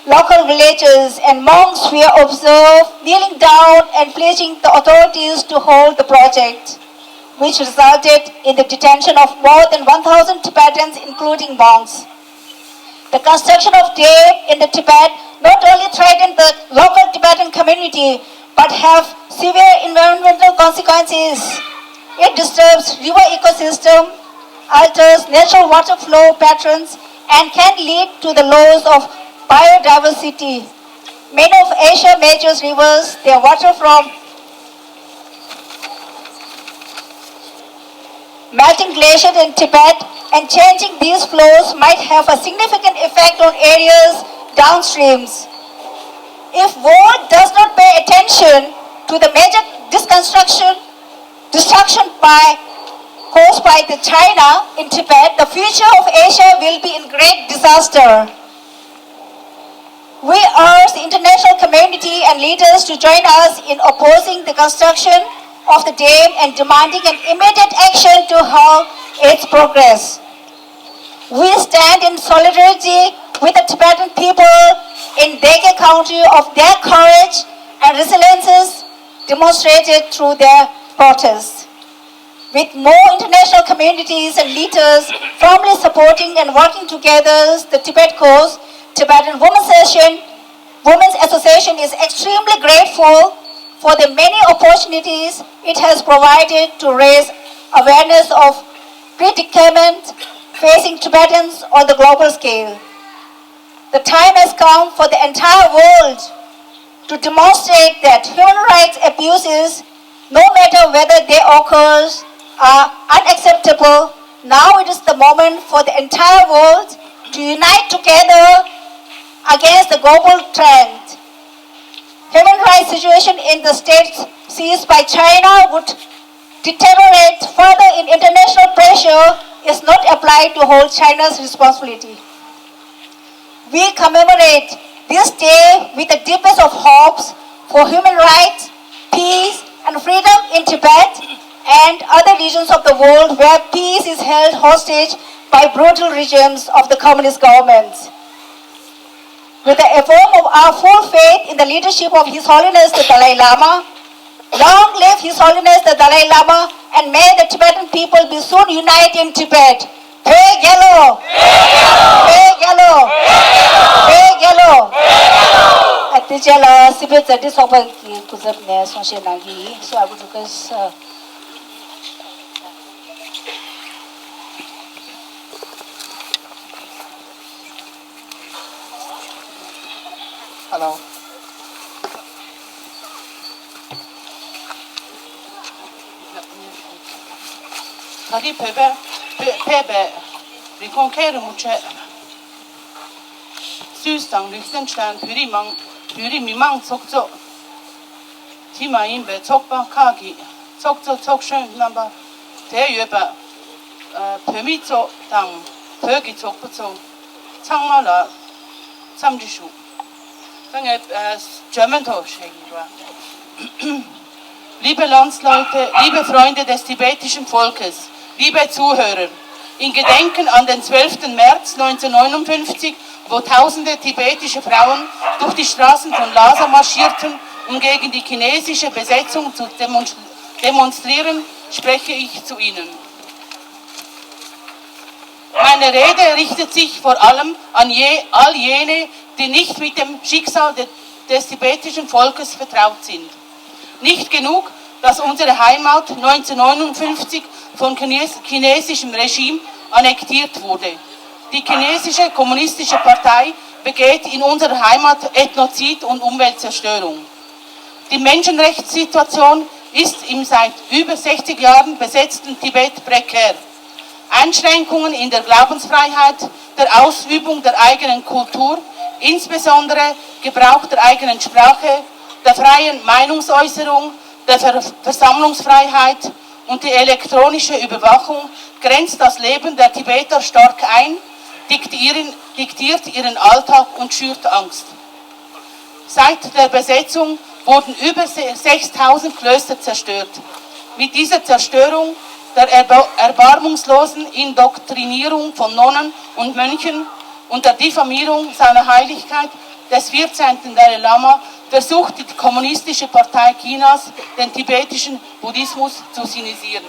Local villagers and monks were observed kneeling down and pledging the authorities to hold the project, which resulted in the detention of more than one thousand Tibetans, including monks. The construction of dam in the Tibet not only threatened the local Tibetan community but have severe environmental consequences. It disturbs river ecosystem, alters natural water flow patterns, and can lead to the loss of biodiversity. Many of Asia major rivers, their water from melting glaciers in Tibet and changing these flows might have a significant effect on areas downstreams. If world does not pay attention to the major disconstruction, destruction by, caused by the China in Tibet, the future of Asia will be in great disaster. We urge the international community and leaders to join us in opposing the construction of the dam and demanding an immediate action to halt its progress. We stand in solidarity with the Tibetan people in Dege County of their courage and resiliences demonstrated through their protests. With more international communities and leaders firmly supporting and working together, the Tibet Cause Tibetan Women's Session, Women's Association is extremely grateful for the many opportunities it has provided to raise awareness of predicament facing Tibetans on the global scale. The time has come for the entire world to demonstrate that human rights abuses, no matter whether they occur, are unacceptable. Now it is the moment for the entire world to unite together against the global trend. Human rights situation in the states seized by China would deteriorate further if international pressure is not applied to hold China's responsibility. We commemorate this day with the deepest of hopes for human rights, peace, and freedom in Tibet and other regions of the world where peace is held hostage by brutal regimes of the communist governments. With the affirm of our full faith in the leadership of His Holiness the Dalai Lama, long live His Holiness the Dalai Lama, and may the Tibetan people be soon united in Tibet. བོད་རྒྱལ་ལོ། བོད་རྒྱལ་ལོ། བོད་རྒྱལ་ལོ། ཨ་དེ་རྗེས་ལ་སྲིད་པའི་མཛད་འཕྲིན་ཚོགས་པ་གི་སྐུ་ཚབ་ནས་གསུང་བཤད་གནང་གི་ཡིན། So I would request, uh, ད་རེས་བོད་པའི་བོད་ཕེབས་པའི་རི་ཀོན་མཁན་རིན་པོ་ཆེ། སུད་སི་དང་ལིག་ཏེན་ཤི་ཏན་བོད་རིགས་མང་བོད་རིགས་མི་མང་ཚོགས་གཙོ། དེ་མ་ཡིན་པའི་ཚོགས་པ་ཁག་གི་ཚོགས་གཙོ་ཚོགས་གཞོན་རྣམ་པ་དེ་ཡོད་པ། ཨ། བོད་མི་ཚོ་དང་བོད་ཀྱི་ཚོགས་པ་ཚོ་ཚང་མ་ལ་འཚམས་འདྲི་ཞུ། ད་ངས་ཨ་འཇར་མན་ཐོག་བཤད་ཀྱི་ཡིན་པ། Liebe Landsleute, liebe Freunde des tibetischen Volkes, liebe Zuhörer, in Gedenken an den zwölften März neunzehnhundertneunundfünfzig, wo tausende tibetische Frauen durch die Straßen von Lhasa marschierten, um gegen die chinesische Besetzung zu demonst-, demonstrieren, spreche ich zu Ihnen. Meine Rede richtet sich vor allem an je, all jene, die nicht mit dem Schicksal de, des tibetischen Volkes vertraut sind. Nicht genug, dass unsere Heimat neunzehnhundertneunundfünfzig vom Chines-, chinesischen Regime annektiert wurde. Die chinesische kommunistische Partei begeht in unserer Heimat Ethnozid und Umweltzerstörung. Die Menschenrechtssituation ist im seit über sechzig Jahren besetzten Tibet prekär. Einschränkungen in der Glaubensfreiheit, der Ausübung der eigenen Kultur, insbesondere Gebrauch der eigenen Sprache, der freien Meinungsäußerung, der Ver-, Versammlungsfreiheit und die elektronische Überwachung grenzt das Leben der Tibeter stark ein, diktieren, diktiert ihren Alltag und schürt Angst. Seit der Besetzung wurden über se-, sechstausend Klöster zerstört. Mit dieser Zerstörung, der erba-, erbarmungslosen Indoktrinierung von Nonnen und Mönchen und der Diffamierung seiner Heiligkeit des vierzehnten Dalai Lama versucht die Kommunistische Partei Chinas, den tibetischen Buddhismus zu sinisieren.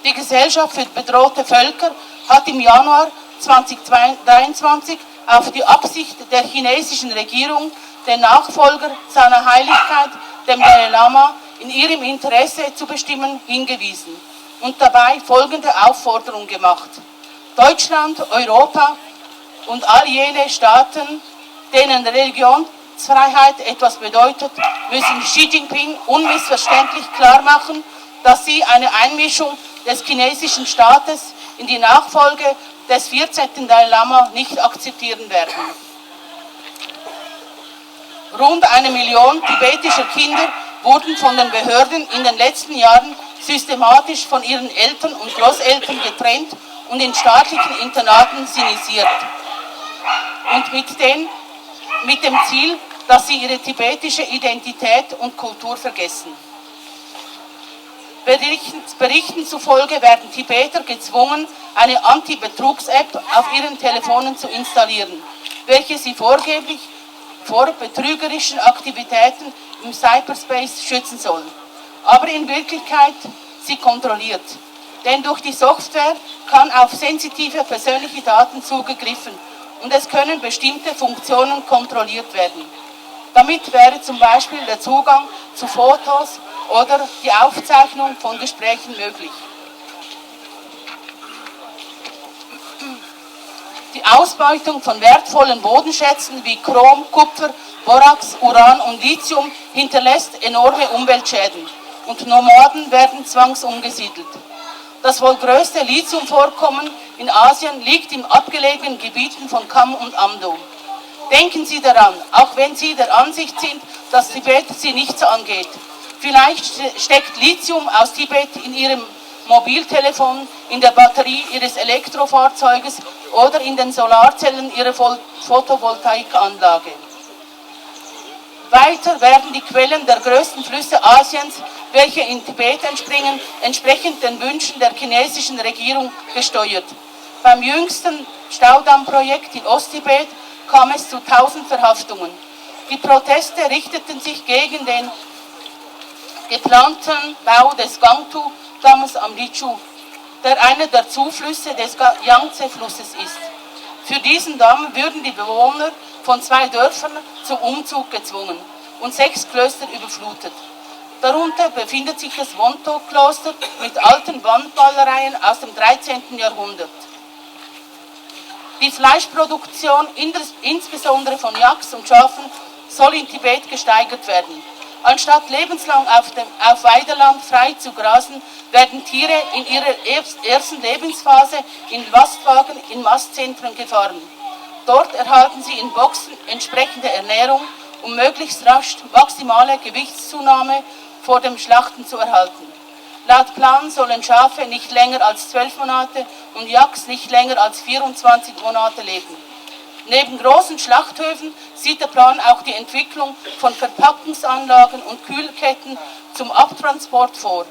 Die Gesellschaft für bedrohte Völker hat im Januar zweitausenddreiundzwanzig auf die Absicht der chinesischen Regierung, den Nachfolger seiner Heiligkeit, dem Dalai Lama, in ihrem Interesse zu bestimmen, hingewiesen und dabei folgende Aufforderung gemacht: Deutschland, Europa und all jene Staaten, denen Religionsfreiheit etwas bedeutet, müssen Xi Jinping unmissverständlich klarmachen, dass sie eine Einmischung des chinesischen Staates in die Nachfolge des vierzehnten Dalai Lama nicht akzeptieren werden. Rund eine Million tibetischer Kinder wurden von den Behörden in den letzten Jahren systematisch von ihren Eltern und Großeltern getrennt und in staatlichen Internaten sinisiert. Und mit den, mit dem Ziel, dass sie ihre tibetische Identität und Kultur vergessen. Berichten, Berichten zufolge werden Tibeter gezwungen, eine Anti-Betrugs-App auf ihren Telefonen zu installieren, welche sie vorgeblich vor betrügerischen Aktivitäten im Cyberspace schützen soll, aber in Wirklichkeit sie kontrolliert. Denn durch die Software kann auf sensitive persönliche Daten zugegriffen und es können bestimmte Funktionen kontrolliert werden. Damit wäre zum Beispiel der Zugang zu Fotos oder die Aufzeichnung von Gesprächen möglich. Die Ausbeutung von wertvollen Bodenschätzen wie Chrom, Kupfer, Borax, Uran und Lithium hinterlässt enorme Umweltschäden und Nomaden werden zwangsumgesiedelt. Das wohl größte Lithiumvorkommen in Asien liegt in abgelegenen Gebieten von Kham und Amdo. Denken Sie daran, auch wenn Sie der Ansicht sind, dass Tibet Sie nichts angeht. Vielleicht ste-, steckt Lithium aus Tibet in Ihrem Mobiltelefon, in der Batterie Ihres Elektrofahrzeuges oder in den Solarzellen Ihrer Vol-, Photovoltaikanlage. Weiter werden die Quellen der größten Flüsse Asiens, welche in Tibet entspringen, entsprechend den Wünschen der chinesischen Regierung gesteuert. Beim jüngsten Staudammprojekt in Osttibet kam es zu tausend Verhaftungen. Die Proteste richteten sich gegen den geplanten Bau des Gangtu-Dammes am Lichu, der einer der Zuflüsse des Ga-, Yangtze-Flusses ist. Für diesen Damm würden die Bewohner von zwei Dörfern zum Umzug gezwungen und sechs Klöster überflutet. Darunter befindet sich das Wonto-Kloster mit alten Wandmalereien aus dem dreizehnten Jahrhundert. Die Fleischproduktion, ins-, insbesondere von Yaks und Schafen, soll in Tibet gesteigert werden. Anstatt lebenslang auf dem, auf Weideland frei zu grasen, werden Tiere in ihrer erst-, ersten Lebensphase in Lastwagen in Mastzentren gefahren. Dort erhalten sie in Boxen entsprechende Ernährung, um möglichst rasch maximale Gewichtszunahme vor dem Schlachten zu erhalten. Laut Plan sollen Schafe nicht länger als zwölf Monate und Yaks nicht länger als vierundzwanzig Monate leben. Neben großen Schlachthöfen sieht der Plan auch die Entwicklung von Verpackungsanlagen und Kühlketten zum Abtransport vor.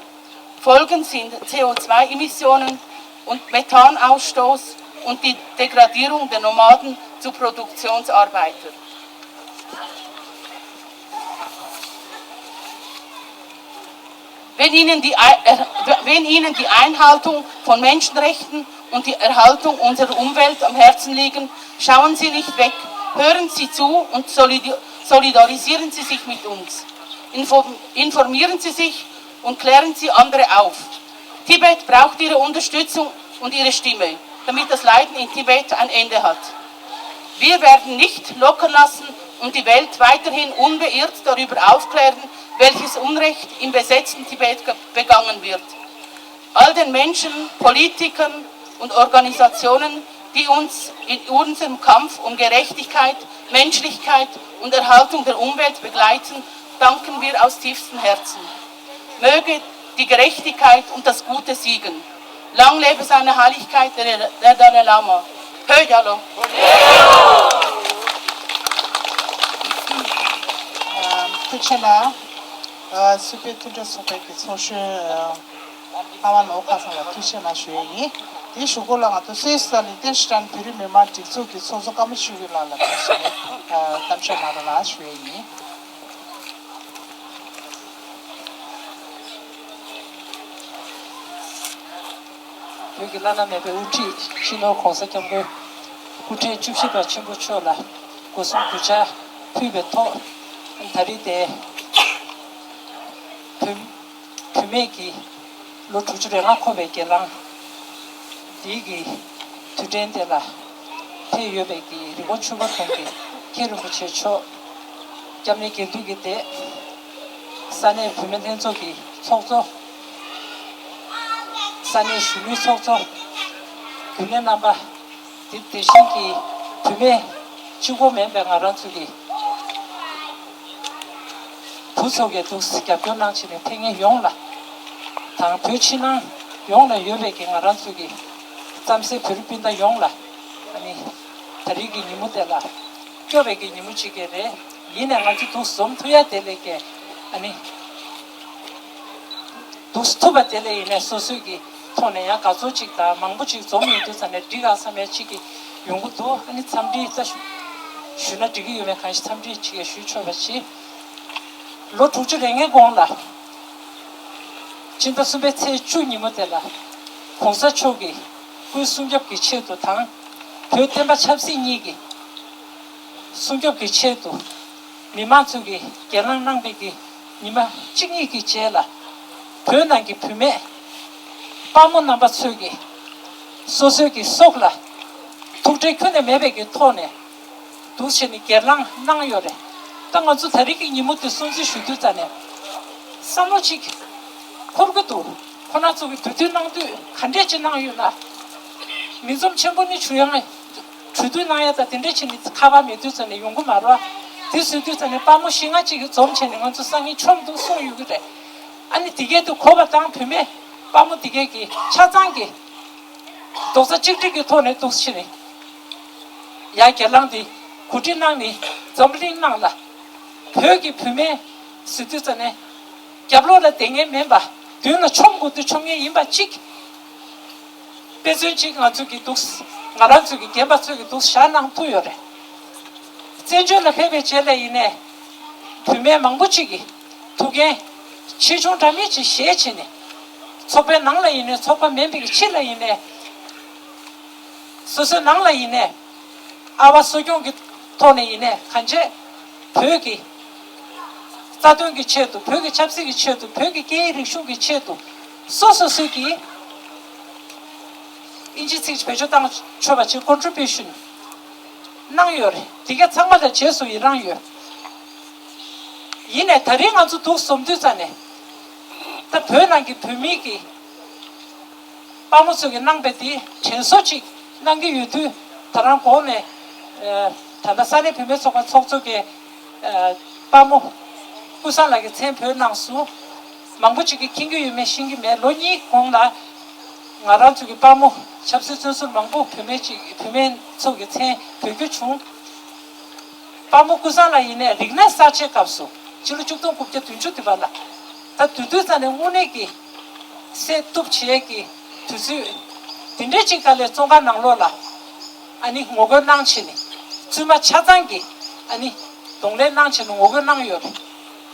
Folgen sind C O zwei Emissionen und Methanausstoß und die Degradierung der Nomaden zu Produktionsarbeitern. Wenn Ihnen die Ei-, äh, wenn Ihnen die Einhaltung von Menschenrechten und die Erhaltung unserer Umwelt am Herzen liegen, schauen Sie nicht weg. Hören Sie zu und solidi-, solidarisieren Sie sich mit uns. Inform-, informieren Sie sich und klären Sie andere auf. Tibet braucht Ihre Unterstützung und Ihre Stimme, damit das Leiden in Tibet ein Ende hat. Wir werden nicht locker lassen und die Welt weiterhin unbeirrt darüber aufklären, welches Unrecht im besetzten Tibet ge-, begangen wird. All den Menschen, Politikern und Organisationen, die uns in unserem Kampf um Gerechtigkeit, Menschlichkeit und Erhaltung der Umwelt begleiten, danken wir aus tiefstem Herzen. Möge die Gerechtigkeit und das Gute siegen. Lang lebe seine Heiligkeit, der, der Dalai Lama. Phö jalo. ཐུགས་རྗེ་གནང་། སྲིད་པའི་མཐུན་སྒྲིལ་ཚོགས་པའི་གི་ཚོགས་གཞོན་ཨ་མ་ནོར་ཁ་སང་ལ་ཐུགས་རྗེ་གནང་ཞུ་ཡས་ཡིན། དེའི་གཞུག་གུ་ལ་ང་ཚོ་སུད་སི་ལ་ལི་ཏེན་ཤི་ཏན་བོད་རིགས་མི་མང་སྒྲིག་འཛུགས་ཀྱི་ཚོགས་གཙོ་ཀརྨ་ཆོས་སྐྱིད་ལགས་ལ་ཕེབས་བྱས་ནས་གཏམ་བཤད་གནང་རོགས་གནང་ཞུ་ཡས་ཡིན། བོད་ཀྱི་བླ་ན་མེད་པའི་དབུ་ཁྲིད་སྤྱི་ནོར་༸གོང་ས་༸སྐྱབས་མགོན་སྐུ་ཕྲེང་བཅུ་བཞི་པ་ཆེན་པོ་མཆོག་ལ་སྒོ་གསུམ་གུས་ཕྱག་ཕུལ་བའི་ཐོག་ད་རེས་དེ་བུད་བུད་མེད་ཀྱི་ལོ་དྲུག་ཅུ་རེ་ལྔ་འཁོར་བའི་སྒེར་ལངས་འདིའི་གི་དུས་དྲན་དེ་ལ་ཕེབས་ཡོད་པའི་གི་རི་ཀོན་ཆོས་འཁོར་གདོང་གི་མཁན་རིན་པོ་ཆེ་མཆོག་སྐྱབས་གནས་དགེ་འདུན་གྱི་སྡེ། ས་གནས་བུད་མེད་ལྷན་ཚོགས་ཀྱི་ཚོགས་གཙོ། ས་གནས་གཞོན་ནུའི་ཚོགས་གཙོ། རྒྱུན་ལས་རྣམ་པ། དེ་དེ་བཞིན་གྱི་བུད་མེད་གཅིག་པོ་མིན་པའི་ང་རང་ཚོ་གི་བུ་ཚོ་གི་འདུག་རྒྱབ་སྐྱོར་གནང་བྱས་ནས་ཕེབས་མཁན་ཡོངས་ལ་དང་བོད་ཕྱི་ནང་ཡོངས་ལ་ཡོད་པའི་གི་ང་རང་ཚོ་གི་རྩམ་ཟན་བོད་རིགས་སྤུན་ཟླ་ཡོངས་ལ་ཨ་ནི་ད་རེས་ཀྱི་ཉིན་མོ་དེ་ལ་སྐྱོ་བའི་གི་ཉིན་མོ་ཅིག་གི་རེད། ཡིན་ནའི་ང་ཚོ་འདུག་འཛོམས་ཐུབ་ཡ་དེ་ལས་ཀྱི་ཨ་ནི། འདུག་ཐུབ་པ་དེ་ལས་ཡིན་ནའི་སོ་སོའི་གི་ཐོག་ནས་ཡང་དགའ་ཚོར་ཅིག་དང་མང་པོ་ཅིག་འཛོམས་ཡོང་དུས་ཙམ་ནས་འགྲིག་ག་བསམ་ཡ་ཅིག་གི་ཡོང་གི་འདུག་ཨ་ནི་འཚམས་འདྲི་ད་ཞུ་ཞུས་ན་འགྲིག་གི་ཡོད་མེད་གང་ཞིག་འཚམས་འདྲི་ཅིག་ཡང་ཞུས་ཆོག་པ་བྱེད། ལོ་དྲུག་ཅུ་རེ་ལྔའི་གོང་ལ་སྤྱི་ཟླ་གསུམ་པའི་ཚེས་བཅུ་ཉིན་མོ་དེ་ལ་༸གོང་ས་མཆོག་གི་སྐུའི་སྲུང་སྐྱོབ་ཀྱི་ཆེད་དུ་དང་བོད་བསྟན་པ་ཆབ་སྲིད་གཉིས་ཀྱི་སྲུང་སྐྱོབ་ཀྱི་ཆེད་དུ། མི་མང་ཚོས་ཀྱི་སྒེར་ལངས་གནང་བའི་གི་ཉི་མ་གཅིག་གཉིས་ཀྱི་རྗེས་ལ། བོད་ནང་གི་བུད་མེད་དཔའ་མོ་རྣམ་པ་ཚོས་ཀྱི་སོ་སོའི་གི་སྲོག་ལ་ཐུགས་ཁྲལ་ཁྱོན་ནས་མེད་པའི་གི་ཐོག་ནས་འདུག་བྱས་ནས་སྒེར་ལངས་གནང་ཡོད་རེད། ད་ང་ཚོ་ད་རེས་ཀྱི་ཉིན་མོ་དེ་སྲུང་བརྩི་ཞུ་དུས་ཙམ་ནས་བསམ་བློ་གཅིག་འཁོར་གི་འདུག་ཁོ་རང་ཚོ་གི་དུས་ཚོད་གནང་དུས་ག་འདྲས་ཅིག་གནང་ཡོད་ན། མི་འཛོམས་ཆེན་པོ་ནི་ཞུ་ཡང་གྲོས་བསྡུར་གནང་ཡ་དང་དེ་འདྲས་བྱས་ནས་ཁ་པར་མེད་དུས་ཙམ་ནས་ཡོང་གི་མ་རེད་བ། དེ་བཟོས་དུས་ཙམ་ནས་དཔའ་མོ་བཞི་ལྔ་ཅིག་གིས་འཛོམས་བྱས་ནས་ང་ཚོ་སང་ཉིན་མཆོང་འདུག་གསུངས་ཡོད་ཀྱི་རེད། ཨ་ནི་དེ་གས་དུ་གོ་བ་དང་བུད་མེད་དཔའ་མོ་དེ་གས་ཀྱི་ཆ་ཚང་གི་རྡོག་རྩ་གཅིག་སྒྲིལ་གྱི་ཐོག་ནས་འདུག་ཕྱིན་ནས་ཡ་གྱལ་ལང་དེ་གོ་སྒྲིག་གནང་ནས་འཛམ་བུ་གླིང་ནང་ལ་བོད་ཀྱི་བུད་མེད་བཟོས་དུས་ཙམ་ནས་རྒྱབ་ལོགས་ལ་བསྡད་མཁན་མིན་པ་མདུན་ལ་མཆོང་དགོས་དུས་མཆོང་མཁན་ཡིན་པ་གཅིག་དཔེ་མཚོན་གཅིག་ང་ཚོ་གི་འདུག་ང་རང་ཚོ་གི་རྒན་པ་ཚོ་གི་འདུག་བཞག་གནང་ཐུབ་ཡོད་རེད། བཙན་བྱོལ་ལ་ཕེབས་པའི་རྗེས་ལ་ཡིན་ནའི་བུད་མེད་མང་པོ་ཅིག་གིས་ཐུགས་འགན་ཆེ་ཆུང་འདྲ་མིན་ཅིག་བཞེས་བྱས་ནས་ཚོགས་པའི་ནང་ལ་ཡིན་ནའི་ཚོགས་པ་མིན་པའི་གི་ཕྱི་ལ་ཡིན་ནའི་སོ་སོའི་ནང་ལ་ཡིན་ནའི་ཨ་བ་གསོ་སྐྱོང་གི་ཐོག་ནས་ཡིན་ནའི་གང་བྱས་བོད་ཀྱི་རྩ་དོན་གྱི་ཆེད་དུ་བོད་ཀྱི་ཆབ་སྲིད་ཀྱི་ཆེད་དུ་བོད་ཀྱི་སྐད་ཡིག་རིག་གཞུང་གི་ཆེད་དུ་སོ་སོ་སོས་ཀྱིས་ ཨིན་ཇི་ཚིག་བེད་སྤྱོད་བཏང་ཆོག་པ་ཅིག་contribution གནང་ཡོད་རེད། དེ་ག་ཚང་མ་ལ་རྗེས་སུ་ཡི་རང་ཡོད། ཡིན་ནའི་ད་རིང་ང་ཚོ་འདུག་སེ་འཛོམས་དུས་ཙ་ནས་ད་བོད་ནང་གི་བོད་མི་གི་དཔའ་མོ་ཚོ་གིས་གནང་པའི་དེ་དྲན་གསོ་ཅིག་གནང་གི་ཡོད་དུས། ད་རང་གོང་ནས་ཨ་ད་ལྟ་ས་གནས་བུད་མེད་ཚོགས་པ་ཚོགས་གཙོ་གིས་ཨ་དཔའ་མོ་ཀུན་བཟང་ལགས་ཀྱི་མཚན་བོས་གནང་སོང་། མང་པོ་ཅིག་གིས་མཁྱེན་གྱི་ཡོད་མེད་ཤེས་ཀྱི་མེད། ལོ་གཉིས་གོང་ལ་ང་རང་ཚོ་གི་དཔའ་མོ་ཆབ་སྲིད་བཙོན་ཟུར་མང་པོ་བུད་མེད་ཅིག་བུད་མེད་ཚོ་གི་མཚན་བོས་རྒྱུ་བྱུང་། དཔའ་མོ་ཀུན་བཟང་ལགས་ཡིན་ནའི་རིག་གནས་གསར་བརྗེའི་སྐབས་སུ་ཕྱི་ལོ་ཆིག་སྟོང་དགུ་བརྒྱ་བདུན་ཅུ་དེ་བར་ལ། ད་དུས་དུས་ཙ་ནས་དངོས་གནས་ཀྱི་སེམས་སྟོབས་ཆེ་གི་དུས་ཚོད་དེ་འདྲའི་ཅིག་ག་ལས་བཙོན་ཁང་ནང་ལོགས་ལ་ཨ་ནི་ངོ་རྒོལ་གནང་བྱས་ནས་བཙུན་མ་ཆ་ཚང་གིས་ཨ་ནི་གདོང་ལེན་གནང་བྱས་ནས་ངོ་རྒོལ་གནང་ཡོད་རེད།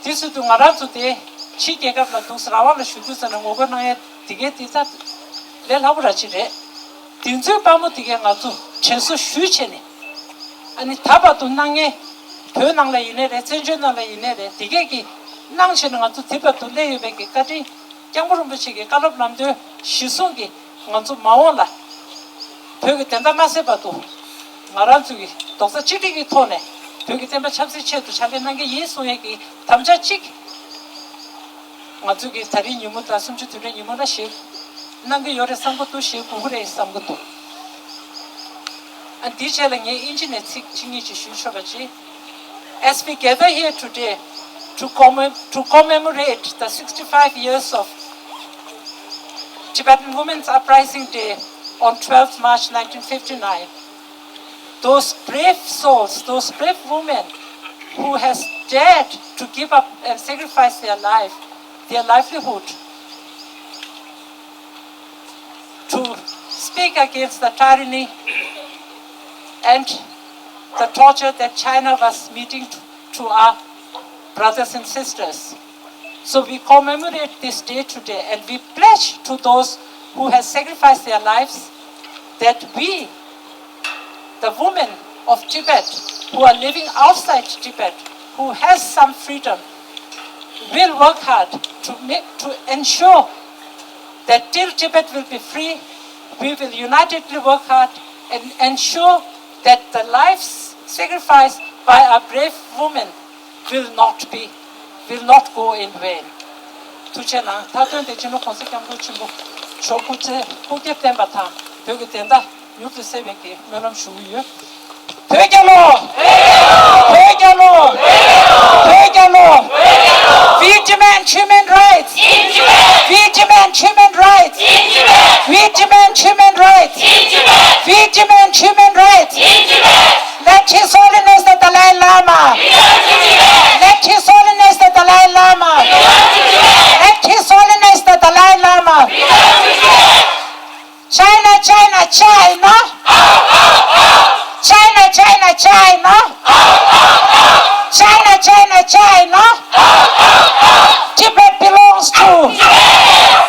དེ་ཚོ་དུས་ང་རང་ཚོ་དེ་ཕྱིའི་རྒྱལ་ཁབ་ལ་འདུག་སེ་རང་དབང་ལ་བཞུགས་དུས་ཙ་ནས་ངོ་རྒོལ་གནང་ཡས་དེ་གའི་དེ་ཙ་ལས་སླ་པོ་ར་ཅིག་རེད། དེ་ཚོའི་དཔའ་མོ་དེ་གས་ང་ཚོ་དྲན་གསོ་ཞུས་བྱས་ནས་ཨ་ནི་ད་བར་དུ་གནང་མཁན་བོད་ནང་ལ་ཡིན་ནའི་རེད། བཙན་བྱོལ་ནང་ལ་ཡིན་ནའི་རེད། དེ་གས་ཀྱིས་གནང་བྱས་ནས་ང་ཚོ་དེ་བར་དུ་སླེབས་ཡོད་པའི་གི་བཀའ་དྲིན། སྐྱབས་མགོན་རིན་པོ་ཆེ་གི་བཀའ་སློབ་ལམ་སྟོན་གཞིར་བཟུང་གིས་ང་ཚོ་མ་འོངས་ལ་བོད་ཀྱི་བདེན་མཐའ་མ་གསལ་བར་དུ་ང་རང་ཚོ་གི་རྡོག་རྩ་གཅིག་སྒྲིལ་གྱི་ཐོག་ནས་བོད་ཀྱི་བསྟན་པ་ཆབ་སྲིད་ཆེད་དུ་ཕྱག་ལས་གནང་གི་ཡིན་གསུང་ཡས་ཀྱི་དམ་བཅའ་གཅིག་ང་ཚོ་གི་ད་རིང་ཉིན་མོ་དང་གསུམ་བཅུ་དོན་གྲངས་ཉིན་མོ་ལ་བཞེས་གནང་གི་ཡོད་རེད་བསམ་གྱི་འདུག་བཞེས་དགོས་ཀྱི་རེད་བསམ་གྱི་འདུག་ཨ་འདིའི་རྗེས་ལ་ངས་ཨིན་ཇི་ནས་ཚིག་གཅིག་གཉིས་ཅིག་ཞུ་ཆོག་པ་ཅིག As we gather here today to commem- to commemorate the sixty-five years of Tibetan Women's Uprising Day on twelfth March nineteen fifty-nine, those brave souls, those brave women who has dared to give up and sacrifice their life, their livelihood, to speak against the tyranny and the torture that China was meeting to, to our brothers and sisters. So we commemorate this day today and we pledge to those who have sacrificed their lives that we, the women of Tibet who are living outside Tibet, who has some freedom, will work hard to make, to ensure that till Tibet will be free, we will unitedly work hard and ensure that the lives sacrificed by our brave women will not be, will not go in vain. ཐུགས་རྗེ་གནང་། མཐའ་དོན་དེ་སྤྱི་ནོར་༸གོང་ས་༸སྐྱབས་མགོན་ཆེན་པོ་མཆོག་སྐུ་ཚེ་སྐུ་བགྲེས་བརྟན་པ་དང་བོད་ཀྱི་བདེན་མཐའ་མྱུར་དུ་གསལ་བའི་གི་སྨོན་ལམ་ཞུ་གི་ཡོད། བོད་རྒྱལ་ལོ། བོད་རྒྱལ་ལོ། བོད་རྒྱལ་ལོ། We demand human rights. We demand human rights. We demand human rights. We demand human rights. Let His Holiness the Dalai Lama. Let His Holiness the Dalai Lama. Let His Holiness the Dalai Lama. China, China, China. China, China, China. China, China, China. Tibet belongs to.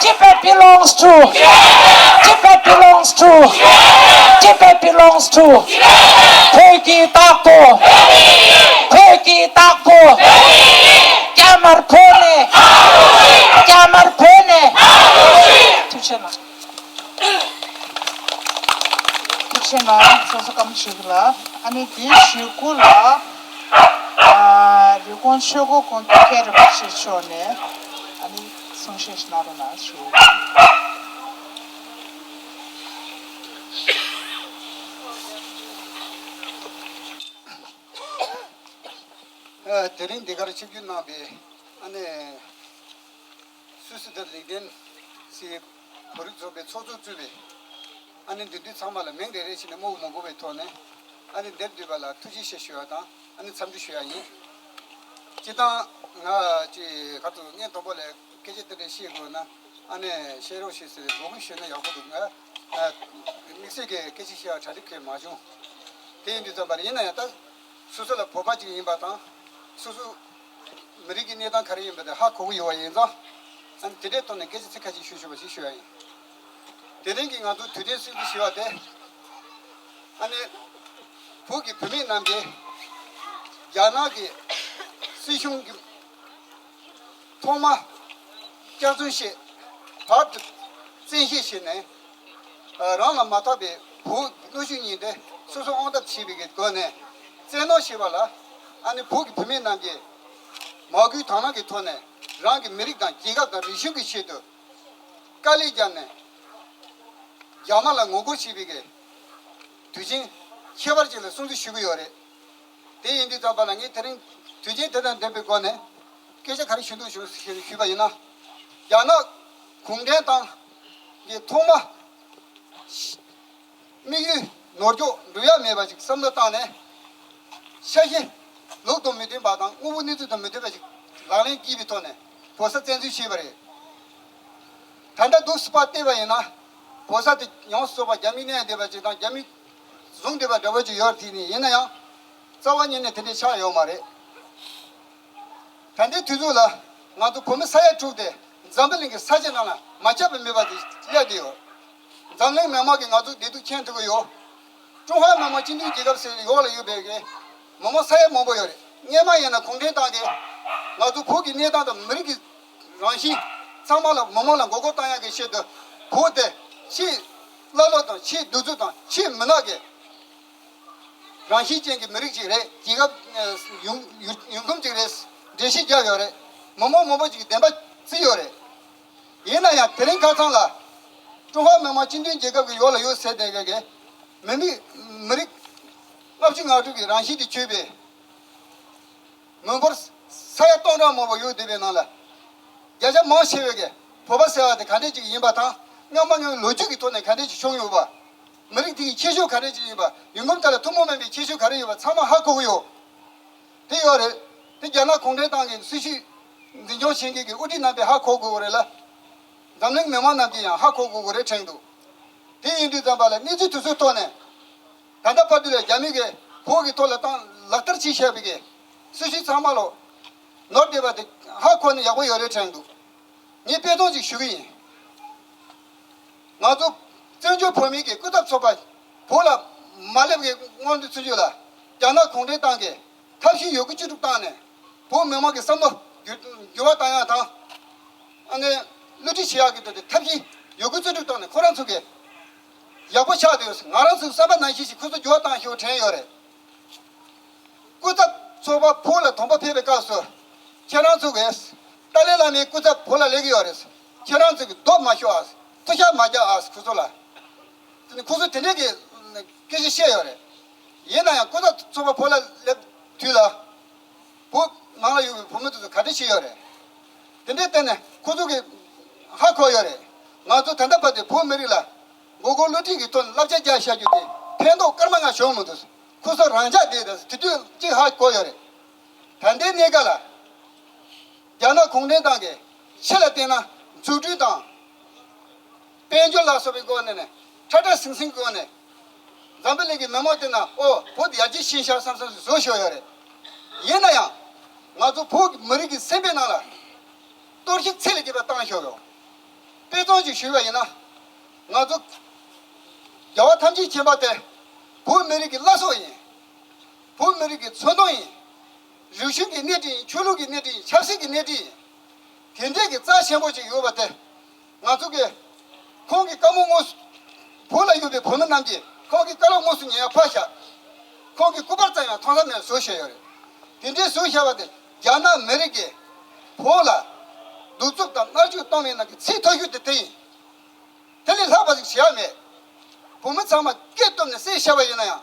Tibet belongs to. Tibet belongs to. Tibet belongs to. བོད་ཀྱི་བདག་པོ། བོད་ཀྱི་བདག་པོ། རྒྱ་དམར་བོད་ནས། རྒྱ་དམར་བོད་ནས། ཐུགས་རྗེ་གནང་། ཐུགས་རྗེ་གནང་། ཚོགས་གཙོ་ཀརྨ་ཆོས་སྐྱིད་ལགས། ཨ་ནི་དེའི་གཞུག་གུ་ལ། ཨ། རི་ཀོན་ཆོས་འཁོར་དགོན་གྱི་མཁན་རིན་པོ་ཆེ་མཆོག་ནས་ཨ་ནི་གསུང་བཤད་ཞིག་གནང་རོགས་གནང་ཞུ། ཨ། དེ་རིང་འདི་གར་ཆིབས་བསྒྱུར་གནང་བའི་ཨ་ནི། སུད་སི་དང་ལིག་ཏེན་སི་བོད་རིགས་ཚོགས་པའི་ཚོགས་གཙོ་གཙོས་པའི་ཨ་ནི་འདི་འདུས་ཚང་མ་ལ་མིང་རེ་རེ་བྱས་ནས་སྨོས་མ་དགོས་པའི་ཐོག་ནས་ཨ་ནི་འདིར་འདུས་པ་ལ་ཐུགས་རྗེ་ཆེ་ཞུ་བ་དང་ཨ་ནི་འཚམས་འདྲི་ཞུ་ཡ་ཡིན། སྤྱིར་བཏང་ང་ཅིག་ག་ཚོད་ངས་དང་པོ་ལ་སྐད་ཆ་དེ་འདྲ་བཤད་དགོས་ན་ཨ་ནི་བཤད་རོགས་བྱེད་ཟེར་འབོད་སྐུལ་ཞུས་ན་ཡག་པོ་འདུག་ང་དམིགས་བསལ་གྱི་སྐད་ཆ་བཤད་ཡ་གྲ་སྒྲིག་གང་ཡང་མ་བྱུང་། དེ་ཡིན་དུས་ཙམ་པར་ཡིན་ན་ཡང་ད། སོ་སོ་ལ་བོད་པ་ཅིག་ཡིན་པ་དང་། སོ་སོ་མི་རིགས་ཀྱི་གནས་སྟངས་ག་རེ་ཡིན་པ་དེ་ཧ་གོ་གི་ཡོད་པ་ཡིན་ཙང་། ཨ་ནི་དེ་འདྲའི་ཐོག་ནས་སྐད་ཆ་ཚིག་ཁ་ཤས་ཞུ་ཆོག་པ་ཞིག་ཞུ་ཡ་ཡིན། དེ་རིང་གི་ང་ཚོ་དུས་དྲན་སྲུང་བརྩི་ཞུ་བ་དེ། ཨ་ནི། བོད་ཀྱི་བུད་མེད་རྣམས་ཀྱིས་རྒྱ་ནག་གི་སྲིད་གཞུང་གི་ཐོག་མ་སྐྱག་རྫུན་བཤད། བར་དུ་བཙན་ཤེད་བྱས་ནས། རང་ལ་མ་ཐོབ་པའི་བོད་ཀྱི་གནོན་ཤུགས་གཉིས་དེ་སོ་སོ་དབང་ཐབས་བྱེད་པའི་གི་སྒོ་ནས་བཙན་གནོན་བྱེད་པ་ལ། ཨ་ནི་བོད་ཀྱི་བུད་མེད་རྣམས་ཀྱིས་མ་བསྐུལ་དང་བླངས་ཀྱི་ཐོག་ནས་རང་གི་མི་རིགས་དང་རྒྱལ་ཁབ་དང་རིག་གཞུང་གི་ཆེད་དུ་དཀའ་ལས་བརྒྱབ་ནས་རྒྱ་དམར་ལ་ངོ་རྒོལ་བྱེད་པའི་གི་དུས་ཆེན་ཁྱད་པར་ཅན་ལ་སྲུང་བརྩི་ཞུ་གི་ཡོད་རེད། དེ་ཡིན་དུས་ཙམ་པ་ལ་ངས་དེ་རིང་དུས་ཆེན་དེ་དང་འབྲེལ་བའི་སྒོ་ནས་སྐད་ཆ་ག་རེ་ཞུ་འདུག་ཞུ་ཞུ་ཞུས་པ་ཡིན་ན། རྒྱ་ནག་གུང་ཁྲན་ཏང་གི་ཐོག་མ་དམིགས་ཡུལ་ནོར་འཁྱོག་འགྲུབ་ཡ་མེད་པ་ཞིག་བསམ་བློ་བཏང་ནས། ཤ་ཤེད་ལུགས་དང་མི་མཐུན་པ་དང་དངོས་པོ་གནས་ཚུལ་དང་མི་མཐུན་པ་ཞིག་ལག་ལེན་བགྱིས་པའི་ཐོག་ནས་བོད་ས་བཙན་འཛུལ་བྱས་པ་རེད། ད་ལྟ་འདུག་སེ་ཕར་བལྟས་པ་ཡིན་ན། བོད་ས་དེ་ཡོངས་སུ་རྫོགས་པ་རྒྱ་མིས་གནས་བསྡད་པ་ཅིག་དང་རྒྱ་མིས་བཟུང་བསྡད་པ་འདྲ་བོ་ཅིག་ཡོད་དེ་ནི་ཡིན་ན་ཡང་། རྩ་བ་ཉིད་ནས་དེ་འདྲའི་ཆགས་ཡོད་མ་རེད། ད་ལྟའི་དུས་ཚོད་ལ་ང་ཚོ་བོད་མི་ས་ཡ་དྲུག་དེ་འཛམ་བུ་གླིང་གི་ས་ཆ་ནང་ལ་མ་ཁྱབ་པ་མེད་པ་དེ་སླེབས་བསྡད་ཡོད། འཛམ་གླིང་མི་མང་གིས་ང་ཚོ་བདེ་སྡུག་མཁྱེན་ཐུབ་ཀྱི་ཡོད། ཀྲུང་ཧྭ་མི་དམངས་སྤྱི་མཐུན་རྒྱལ་ཁབ་ཟེར་ཡོག་ལ་ཡོད་པའི་གི་མི་མང་ས་ཡ་མང་པོ་ཡོད་རེད། སྔོན་མ་ཡིན་ན་གུང་ཁྲན་ཏང་གིས་ང་ཚོ་བོད་ཀྱི་གནས་སྟངས་དང་མི་རིགས་ཀྱི་རང་བཞིན་ཚང་མ་ལ་མི་མང་ལ་མགོ་སྐོར་བཏང་ཡག་གི་ཆེད་དུ། བོད་དེ་ཆེས་ཀླ་ཀློ་དང་ཆེས་གདུག་རྩུབ་དང་ཆེས་མུན་ནག་གི་རང་བཞིན་ཅན་གྱི་མི་རིགས་ཅིག་རེད། རྒྱལ་ཁབ་ཡུལ་ཡུལ་ཁམས་ཅིག་རེད། འགྲེལ་བཤད་བརྒྱབ་ཡོད་རེད། མི་མང་མང་པོ་ཅིག་གིས་བདེན་པ་བརྩིས་ཡོད་རེད། ཡིན་ན་ཡང་དེ་རིང་ཁ་སང་ལ་ཀྲུང་ཧྭ་མི་དམངས་སྤྱི་མཐུན་རྒྱལ་ཁབ་ཀྱི་ཡོག་ལ་ཡོད་ཟེར་བསྡད་མཁན་གྱི་མི་མི་མི་རིགས་ལྔ་བཅུ་ང་དྲུག་གི་རང་བཞིན་དུ་གྱུར་པའི་མི་འབོར་ས་ཡ་སྟོང་ཕྲག་མང་པོ་ཡོད་བསྡད་པའི་ནང་ལ། བརྒྱ་ཆ་མང་ཆེ་བས་ཀྱི་བོད་པ་ཟེར་བ་དེ་ག་འདྲས་ཅིག་ཡིན་པ་དང་། སྔ་མ་སྔོན་ལོ་རྒྱུས་ཀྱི་ཐོག་ནས་ག་འདྲས་ཅིག་བྱུང་ཡོད་པ། མི་རིགས་དེ་ཡི་ཁྱད་ཆོས་ག་རེ་ཅིག་ཡོད་པ། ཡུལ་ཁམས་དེ་ལ་ཐུན་མོང་མིན་པའི་ཁྱད་ཆོས་ག་རེ་ཡོད་པ་ཚང་མ་ཧ་གོ་གི་ཡོད། དེ་ཡོད་རེད། དེ་རྒྱ་ནག་གུང་ཁྲན་ཏང་གི་སྲིད་བྱུས་འཛིན་སྐྱོང་བྱེད་མཁན་གྱི་དབུ་ཁྲིད་རྣམ་པས་ཧ་གོ་དགོས་ཀྱི་རེད་ལ། འཛམ་གླིང་མི་མང་རྣམས་ཀྱིས་ཡང་ཧ་གོ་དགོས་ཀྱི་རེད་དྲན་འདུག་དེ་ཡིན་དུས་ཙམ་པ་ལ་གནས་ཚུལ་དེ་ཚོའི་ཐོག་ནས། ད་ལྟ་བར་དུ་ལ་རྒྱ་མི་གིས་བོད་ཀྱི་ཐོག་ལ་བཏང་ལག་བསྟར་བྱས་བཞག་པའི་གི་སྲིད་བྱུས་ཚང་མ་ལོ་ནོར་བསྡད་པ་དེ་ཧ་གོ་ན་ཡག་པོ་ཡོད་རེད་དྲན་འདུག་ངས་དཔེ་མཚོན་ཅིག་ཞུ་གི་ཡིན། ང་ཚོ་བཙན་བྱོལ་བོད་མིའི་གི་སྐུ་ཚབ་ཚོགས་པ་བོད་ལ་མ་སླེབས་ཀྱི་སྔོན་དུ་ཚུན་ཆོད་ལ་རྒྱ་ནག་གུང་ཁྲན་ཏང་གིས་ཐབས་ཤེས་ཡོད་རྒུ་ཅི་སྒྲུབ་བཏང་ནས་བོད་མི་མང་གི་བསམ་བློ་འགྱུར་འགྱུར་བ་བཏང་ཡག་དང་། ཨ་ནི་བསླུ་བྲིད་བྱེད་ཡག་གི་དོན་དུ་ཐབས་ཤེས་ཡོད་རྒུ་ཅི་སྒྲུབ་བཏང་ནས་ཁོ་རང་ཚོ་གི་ཡག་པོ་ཆགས་འདུག་ང་རང་ཚོའི་བསམ་པ་ནང་བཞིན་ཞིག་ཁོ་ཚོ་འགྱུར་བ་བཏང་ཤོག་དྲན་ཡོད་རེད། སྐུ་ཚབ་ཚོགས་པ་བོད་ལ་དང་པོ་ཕེབས་པའི་སྐབས་སུ་ཁྱེད་རང་ཚོ་གིས་ཏཱ་ལའི་བླ་མའི་སྐུ་ཚབ་བོད་ལ་སླེབས་ཀྱི་ཡོད་རེད། ཁྱེད་རང་ཚོ་གིས་རྡོ་མ་གཞུ་ཨ། མཐོ་ཤག་མ་རྒྱག་ཨ། ཁོ་ཚོ་ལ། དེ་ནི་ཁོ་ཚོས་དེ་འདྲས་ཀྱི་སྐད་ཆ་བཤད་ཡོད་རེད། ཡིན་ན་ཡང་སྐུ་ཚབ་ཚོགས་པ་བོད་ལ་སླེབས་དུས་ལ། བོད་ནང་ལ་ཡོད་པའི་བོད་མི་དེ་ཚོ་ག་འདྲ་བྱས་ཡོད་རེད། དེ་འདྲའི་སྟེང་ནས་ཁོ་ཚོ་གིས་ཧ་གོ་ཡོད་རེད། ང་ཚོ་ད་ལྟ་བར་དུ་བོད་མི་རིགས་ལ་མགོ་སྐོར་བསླུ་བྲིད་ཀྱི་ཐོག་ནས་བསླབ་བྱ་རྒྱག་བཞག་རྒྱུ་དེ་ཕན་ཐོགས་སྐར་མ་ལྔ་བྱུང་མི་འདུག་ཁོ་ཚོ་རང་འཇགས་བསྡད་དང་དེ་དུས་གཅིག་ཧ་གོ་ཡོད་རེད། ད་ལྟའི་གནས་སྐབས་ལ་རྒྱ་ནག་གུང་ཁྲན་ཏང་གིས་ཕྱི་ལ་བལྟས་ན་འཛུགས་སྐྲུན་དང་། དཔལ་འབྱོར་ལ་སོགས་པའི་སྒོ་ནས་ནས་ཁྲ་ཁྲ་ཟིང་ཟིང་སྒོ་ནས། འཛམ་བུ་གླིང་གི་མི་མང་དེ་ན་ཨོ་བོད་དེ་ཡར་རྒྱས་ཕྱིན་ཤག་བསམ་བསམ་ཞིག་བཟོ་ཤོག་ཡོད་རེད། ཡིན་ན་ཡང་། ང་ཚོ་བོད་ཀྱི་མི་རིགས་ཀྱི་སེམས་པའི་ནང་ལ་གཏོར་བཤིག་ཚད་ལས་བརྒལ་བ་བཏང་ཤོག་ཡོད། དཔེ་མཚོན་ཅིག་ཞུས་པ་ཡིན་ན། ང་ཚོ་རྒྱལ་བ་ཐམས་ཅད་མཁྱེན་པ་དེ་བོད་མི་རིགས་ཀྱི་བླ་སྲོག་ཡིན། བོད་མི་རིགས་ཀྱི་མཚོན་དོན་ཡིན། རིག་གཞུང་གི་སྣེ་ཁྲིད་ཡིན། ཆོས་ལུགས་ཀྱི་སྣེ་ཁྲིད་ཡིན། ཆབ་སྲིད་ཀྱི་སྣེ་ཁྲིད་ཡིན། དེ་འདྲས་ཀྱི་རྩ་ཆེན་པོ་ཅིག་ཡོད་པ་དེ། ང་ཚོ་གིས་ཁོང་གི་བཀའ་མོལ་དངོས་སུ། བོད་ལ་ཡོད་པའི་བོད་མི་རྣམས་ཀྱིས་ཁོང་གི་བཀའ་སློབ་དངོས་སུ་ཉན་ཡག་ཕར་བཞག་ཁོང་གི་སྐུ་པར་ཙམ་ཡང་མཐོང་ས་མེད་བཟོ་བཞག་ཡོད་རེད། དེ་འདྲའི་བཟོ་བཞག་པ་དེ་རྒྱ་ནག་མི་རིགས་ཀྱིས་བོད་ལ་གདུག་རྩུབ་དང་མནར་གཅོད་གཏོང་བའི་ནང་གི་ཚད་མཐོ་ཤོས་དེ་དེ་ཡིན། དེ་ལས་ལྷག་པ་ཞིག་བྱེད་ཡག་མེད། བོད་མི་ཚང་མ་སྐད་བཏུམས་ནས་བསད་བཞག་པ་ཡིན་ན་ཡང་།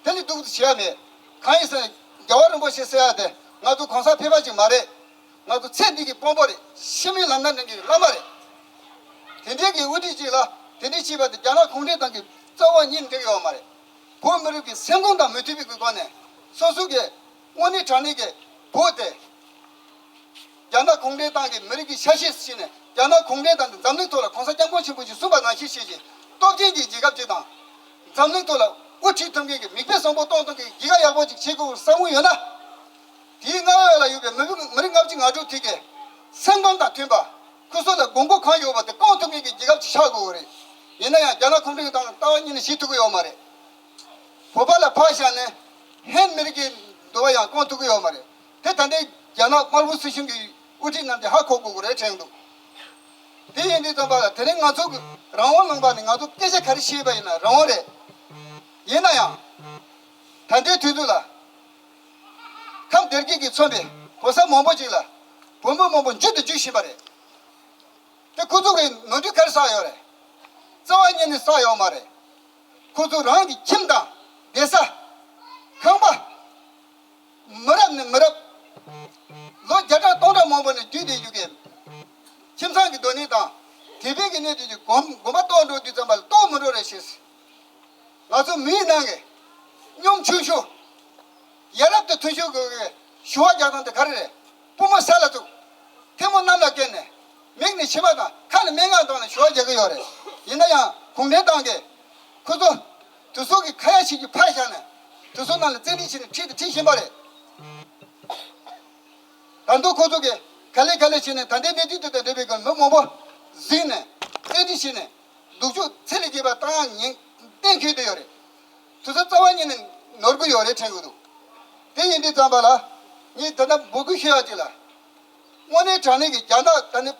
དེ་ལས་སྡུག་ཏུ་བྱེད་ཡག་མེད། གང་ཡིན་ཟེར་ན་རྒྱལ་བ་རིན་པོ་ཆེ་ཟེར་ཡག་དེ་ང་ཚོ་གོང་ས་ཕེབས་པ་ཅིག་མ་རེད། ང་ཚོ་ཚེ་འདི་གི་དཔོན་པོ་རེད། ཕྱི་མའི་ལམ་སྣ་འདྲེན་མཁན་གྱི་བླ་མ་རེད། དེ་འདྲའི་གི་དབུ་ཁྲིད་ཅིག་ལ་དེ་འདྲའི་བྱས་པ་དེ་རྒྱ་ནག་གུང་ཁྲན་ཏང་གི་རྩ་བ་ཉིད་ནས་འགྲིག་ཡོད་མ་རེད། བོད་མི་རིགས་ཀྱི་སེམས་ཁམས་དང་མི་མཐུན་པའི་སྒོ་ནས་སོ་སོ་གི་དངོས་གནས་དྲང་གནས་ཀྱི་བོད་དེ། རྒྱ་ནག་གུང་ཁྲན་ཏང་གིས་མི་རིགས་ཀྱི་ཆ་ཤས་སུ་བྱས་ནས་རྒྱ་ནག་གུང་ཁྲན་ཏང་དེ་འཛམ་གླིང་ཐོག་ལ་གོང་ས་སྐྱབས་མགོན་ཆེན་པོ་གྱིས་གསུངས་པ་ནང་བཞིན་བྱས་ཀྱི་སྟོབས་ཆེན་གྱི་རྒྱལ་ཁབ་ཅིག་དང་། འཛམ་གླིང་ཐོག་ལ་དབུ་ཁྲིད་ཐུབ་མཁན་གྱི་མིག་དཔེ་བཟང་པོ་གཏོང་ཐུབ་མཁན་གྱི་རྒྱལ་ཁབ་ཡག་པོ་ཅིག་བྱེད་དགོས་བསམ་དགོས་ཡོད་ན། དེའི་མངའ་འོག་ལ་ཡོད་པའི་མི་རིགས་མི་རིགས་ལྔ་བཅུ་ང་དྲུག་དེ་གའི་སེམས་ཁམས་དང་མཐུན་པ། ཁོ་ཚོ་ལ་དགོས་མཁོ་གང་ཡོད་པ་དེ་སྐོང་ཐུབ་མཁན་གྱི་རྒྱལ་ཁབ་ཅིག་ཆགས་དགོས་རེད། ཡིན་ན་ཡང་རྒྱ་ནག་གུང་ཁྲན་ཏང་ལྟ་བ་གཉིས་ནས་བྱེད་ཐུབ་ཀྱི་ཡོད་མ་རེད། བོད་པ་ལ་ཕར་བཞག་ནས་ཧན་མི་རིགས་ཀྱི་འདུལ་བ་ཡང་སྐོང་ཐུབ་ཀྱི་ཡོད་མ་རེད། དེ་ད་ལྟའི་རྒྱ་ནག་དམར་པོ་སྲིད་གཞུང་གི་དབུ་ཁྲིད་རྣམས་ཀྱིས་ཧ་གོ་དགོས་ཀྱི་རེད་དྲན་འདུག་དེ་ཡིན་དུས་ཙམ་པ་ལ་དེ་རིང་ང་ཚོ་གི་རང་དབང་ལུང་པ་ནས་ང་ཚོ་སྐད་ཆ་ག་རེ་བཤད་པ་ཡིན་ན་རང་དབང་རེད། ཡིན་ན་ཡང་། ད་ལྟའི་དུས་ཚོད་ལ། ཁམས་སྡེ་དགེ་གིས་མཚོན་པའི་བོད་ས་མང་པོ་ཅིག་ལ་བོད་མི་མང་པོ་འཇུ་དང་འཇུ་བཞིན་པ་རེད། དེ་ཁོ་ཚོ་གི་ནོར་འཁྲུལ་ག་རེ་བསགས་ཡོད་རེད། རྩ་བ་ཉིད་ནས་བསགས་ཡོད་མ་རེད། ཁོ་ཚོ་རང་གི་ཁྱིམ་དང་སྡོད་ས། ཁང་པ། མི་རབས་ནས་མི་རབས། ལོ་བརྒྱ་ཕྲག་སྟོང་ཕྲག་མང་པོ་ནས་བརྒྱུད་དེ་ཡོད་མཁན། ཁྱིམ་ཚང་གི་སྡོད་གནས་དང་། དེ་བས་ཀྱི་གནས་དུས་ཀྱི་གོམ་གོམ་པ་གཏོགས་འགྲོ་དུས་ཙམ་པ་ལ་གཏོགས་མི་འགྲོ་རེད་ཞེས། ང་ཚོ་མིའི་ནང་གི་གཉོམ་ཆུང་ཤོས། ཡ་རབས་དང་མཐུན་ཤོས་ཀྱི་ཞུ་བ་རྒྱག་སྟངས་དེ་ག་རེ་རེད། པུས་མོ་ས་ལ་བཙུགས། ཐལ་མོ་གནམ་ལ་བཀལ་ནས། མིག་ནས་མཆི་མ་དང་ཁ་ནས་སྨྲེ་སྔགས་བཏང་ནས་ཞུ་བ་རྒྱག་གི་ཡོད་རེད། ཡིན་ན་ཡང་གུང་ཁྲན་ཏང་གིས་ཁོ་ཚོ་དེ་ཚོ་གི་ཁ་ཡ་ཞིག་གིས་ཕར་བཞག་ནས་དེ་ཚོ་ནང་ལ་བཙན་ཁྲིད་བྱས་ནས་ཁྲིད་དང་ཁྲིད་བཞིན་པ་རེད། ད་དུང་ཁོ་ཚོ་གིས་ག་ལེ་ག་ལེ་བྱས་ནས་ད་ལྟའི་གནས་ཚུལ་དེ་དང་འབྲེལ་བའི་སྒང་མི་མང་པོ་གཟིགས་ནས་བཙན་ཁྲིད་བྱས་ནས་སྡུག་སྦྱོང་ཚད་ལས་བརྒལ་བ་བཏང་ཡག་ཉེན་གཏན་འཁེལ་བསྡད་ཡོད་རེད། དེ་ཚོ་རྩ་བ་ཉིད་ནས་ནོར་གི་ཡོད་རེད་དྲན་གྱི་འདུག་དེ་ཡིན་དུས་ཙམ་པ་ལ་ངས་ད་ལྟ་འབོད་སྐུལ་ཞུ་ཡག་ཅིག་ལ། དངོས་གནས་དྲང་གནས་ཀྱི་རྒྱ་ནག་ད་ནི་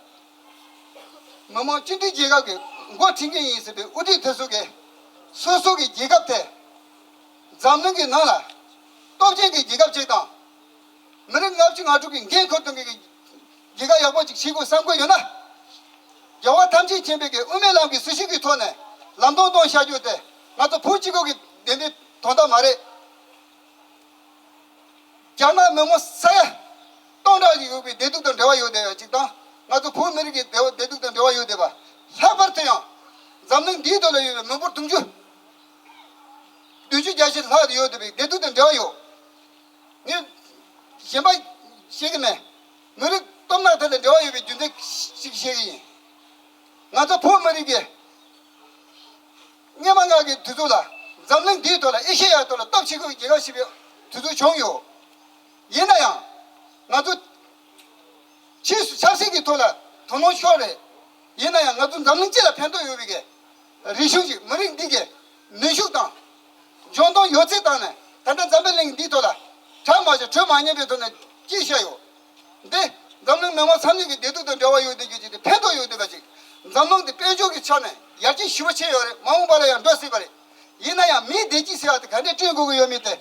མི་དམངས་སྤྱི་མཐུན་རྒྱལ་ཁབ་ཀྱི་འགོ་ཁྲིད་མཁན་ཡིན་ཟེར་བའི་དབུ་ཁྲིད་དེ་ཚོ་གིས་སོ་སོ་གི་རྒྱལ་ཁབ་དེ་འཛམ་གླིང་གི་ནང་ལ་སྟོབས་ཆེན་གྱི་རྒྱལ་ཁབ་ཅིག་དང་། མི་རིགས་ལྔ་བཅུ་ང་དྲུག་གི་འགན་འཁུར་གཏོང་མཁན་གྱི་རྒྱལ་ཁབ་ཡག་པོ་ཅིག་བྱེད་དགོས་བསམ་དགོས་ཡོད་ན། རྒྱལ་བ་ཐམས་ཅད་མཁྱེན་པའི་གི་དབུ་མའི་ལམ་གྱི་སྲི་ཞུ་གི་ཐོག་ནས་ལམ་སྟོན་གཏོང་བྱ་རྒྱུ་དེ་ང་ཚོ་བོད་གཅིག་པོ་གི་བདེན་དོན་དོན་དག་མ་རེད། རྒྱ་ནག་མི་མང་ས་ཡ་སྟོང་ཕྲག་ཅིག་ཡོད་པའི་བདེ་སྡུག་དང་འབྲེལ་བ་ཡོད་བསྡད་ཡ་ཅིག་དང་། ང་ཚོ་བོད་མི་རིགས་ཀྱི་བདེ་བདེ་སྡུག་དང་འབྲེལ་བ་ཡོད་བསྡད་པ། ལྷག་པར་དུ་ཡང་འཛམ་གླིང་འདིའི་ཐོག་ལ་ཡོད་པའི་མི་འབོར་དུང་ཕྱུར་བདུན་ཅུ་བརྒྱད་ཅུ་ལྷག་ཡོད་བསྡད་པའི་བདེ་སྡུག་དང་འབྲེལ་བ་ཡོད། ངས་གཞན་པ་བཤད་ཀྱི་མེད། མི་རིགས་སྟོབས་ནག་དེ་དང་འབྲེལ་བ་ཡོད་པའི་རྒྱུ་མཚན་ཞིག་བཤད་ཀྱི་ཡིན། ང་ཚོ་བོད་མི་རིགས་ཀྱི་སྔོན་མ་སྔར་གྱི་དུས་ཚོད་ལ་འཛམ་གླིང་འདིའི་ཐོག་ལ་ཨེ་ཤེ་ཡའི་ཐོག་ལ་སྟོབས་ཆེ་ཤོས་ཀྱི་རྒྱལ་ཁབ་ཞིག་པའི་དུས་ཚོད་བྱུང་ཡོད། ཡིན་ན་ཡང་ང་ཚོ་ཕྱིས་སུ་ཆབ་སྲིད་ཀྱི་ཐོག་ལ་དོ་སྣང་ཤོར་རེད། ཡིན་ན་ཡང་ང་ཚོ་འཛམ་གླིང་སྤྱི་ལ་ཕན་ཐོགས་ཡོད་པའི་གི་རིག་གཞུང་ཞིག་མི་རིགས་འདི་གི་ནུས་ཤུགས་དང་། འཇོན་ཐང་ཡོད་ཚད་བཏང་ནས་ད་ལྟ་འཛམ་བུ་གླིང་འདིའི་ཐོག་ལ་གྲགས་མ་ཆེ་གྲོལ་མ་ཉན་པའི་ཐོག་ནས་སྐྱེས་བཞག་ཡོད། འདི་འཛམ་གླིང་མི་མང་ཚང་མ་གི་བདེ་སྡུག་དང་འབྲེལ་བ་ཡོད་བསྡད་རྒྱུ་ཅིག་དེ་ཕན་ཐོགས་ཡོད་བསྡད་པ་ཅིག་འཛམ་གླིང་འདི་དཔལ་འབྱོར་གྱི་ཆ་ནས་ཡར་རྒྱས་ཞེ་པོ་ཕྱིན་ཡོད་རེད། མ་འོངས་པ་ལ་ཡང་འགྲོ་སྲིད་པ་རེད། ཡིན་ན་ཡང་མིའི་བདེ་སྐྱིད་ཟེར་བ་དེ་ག་འདྲས་བསྐྲུན་དགོས་ཀྱི་ཡོད་མེད་དེ།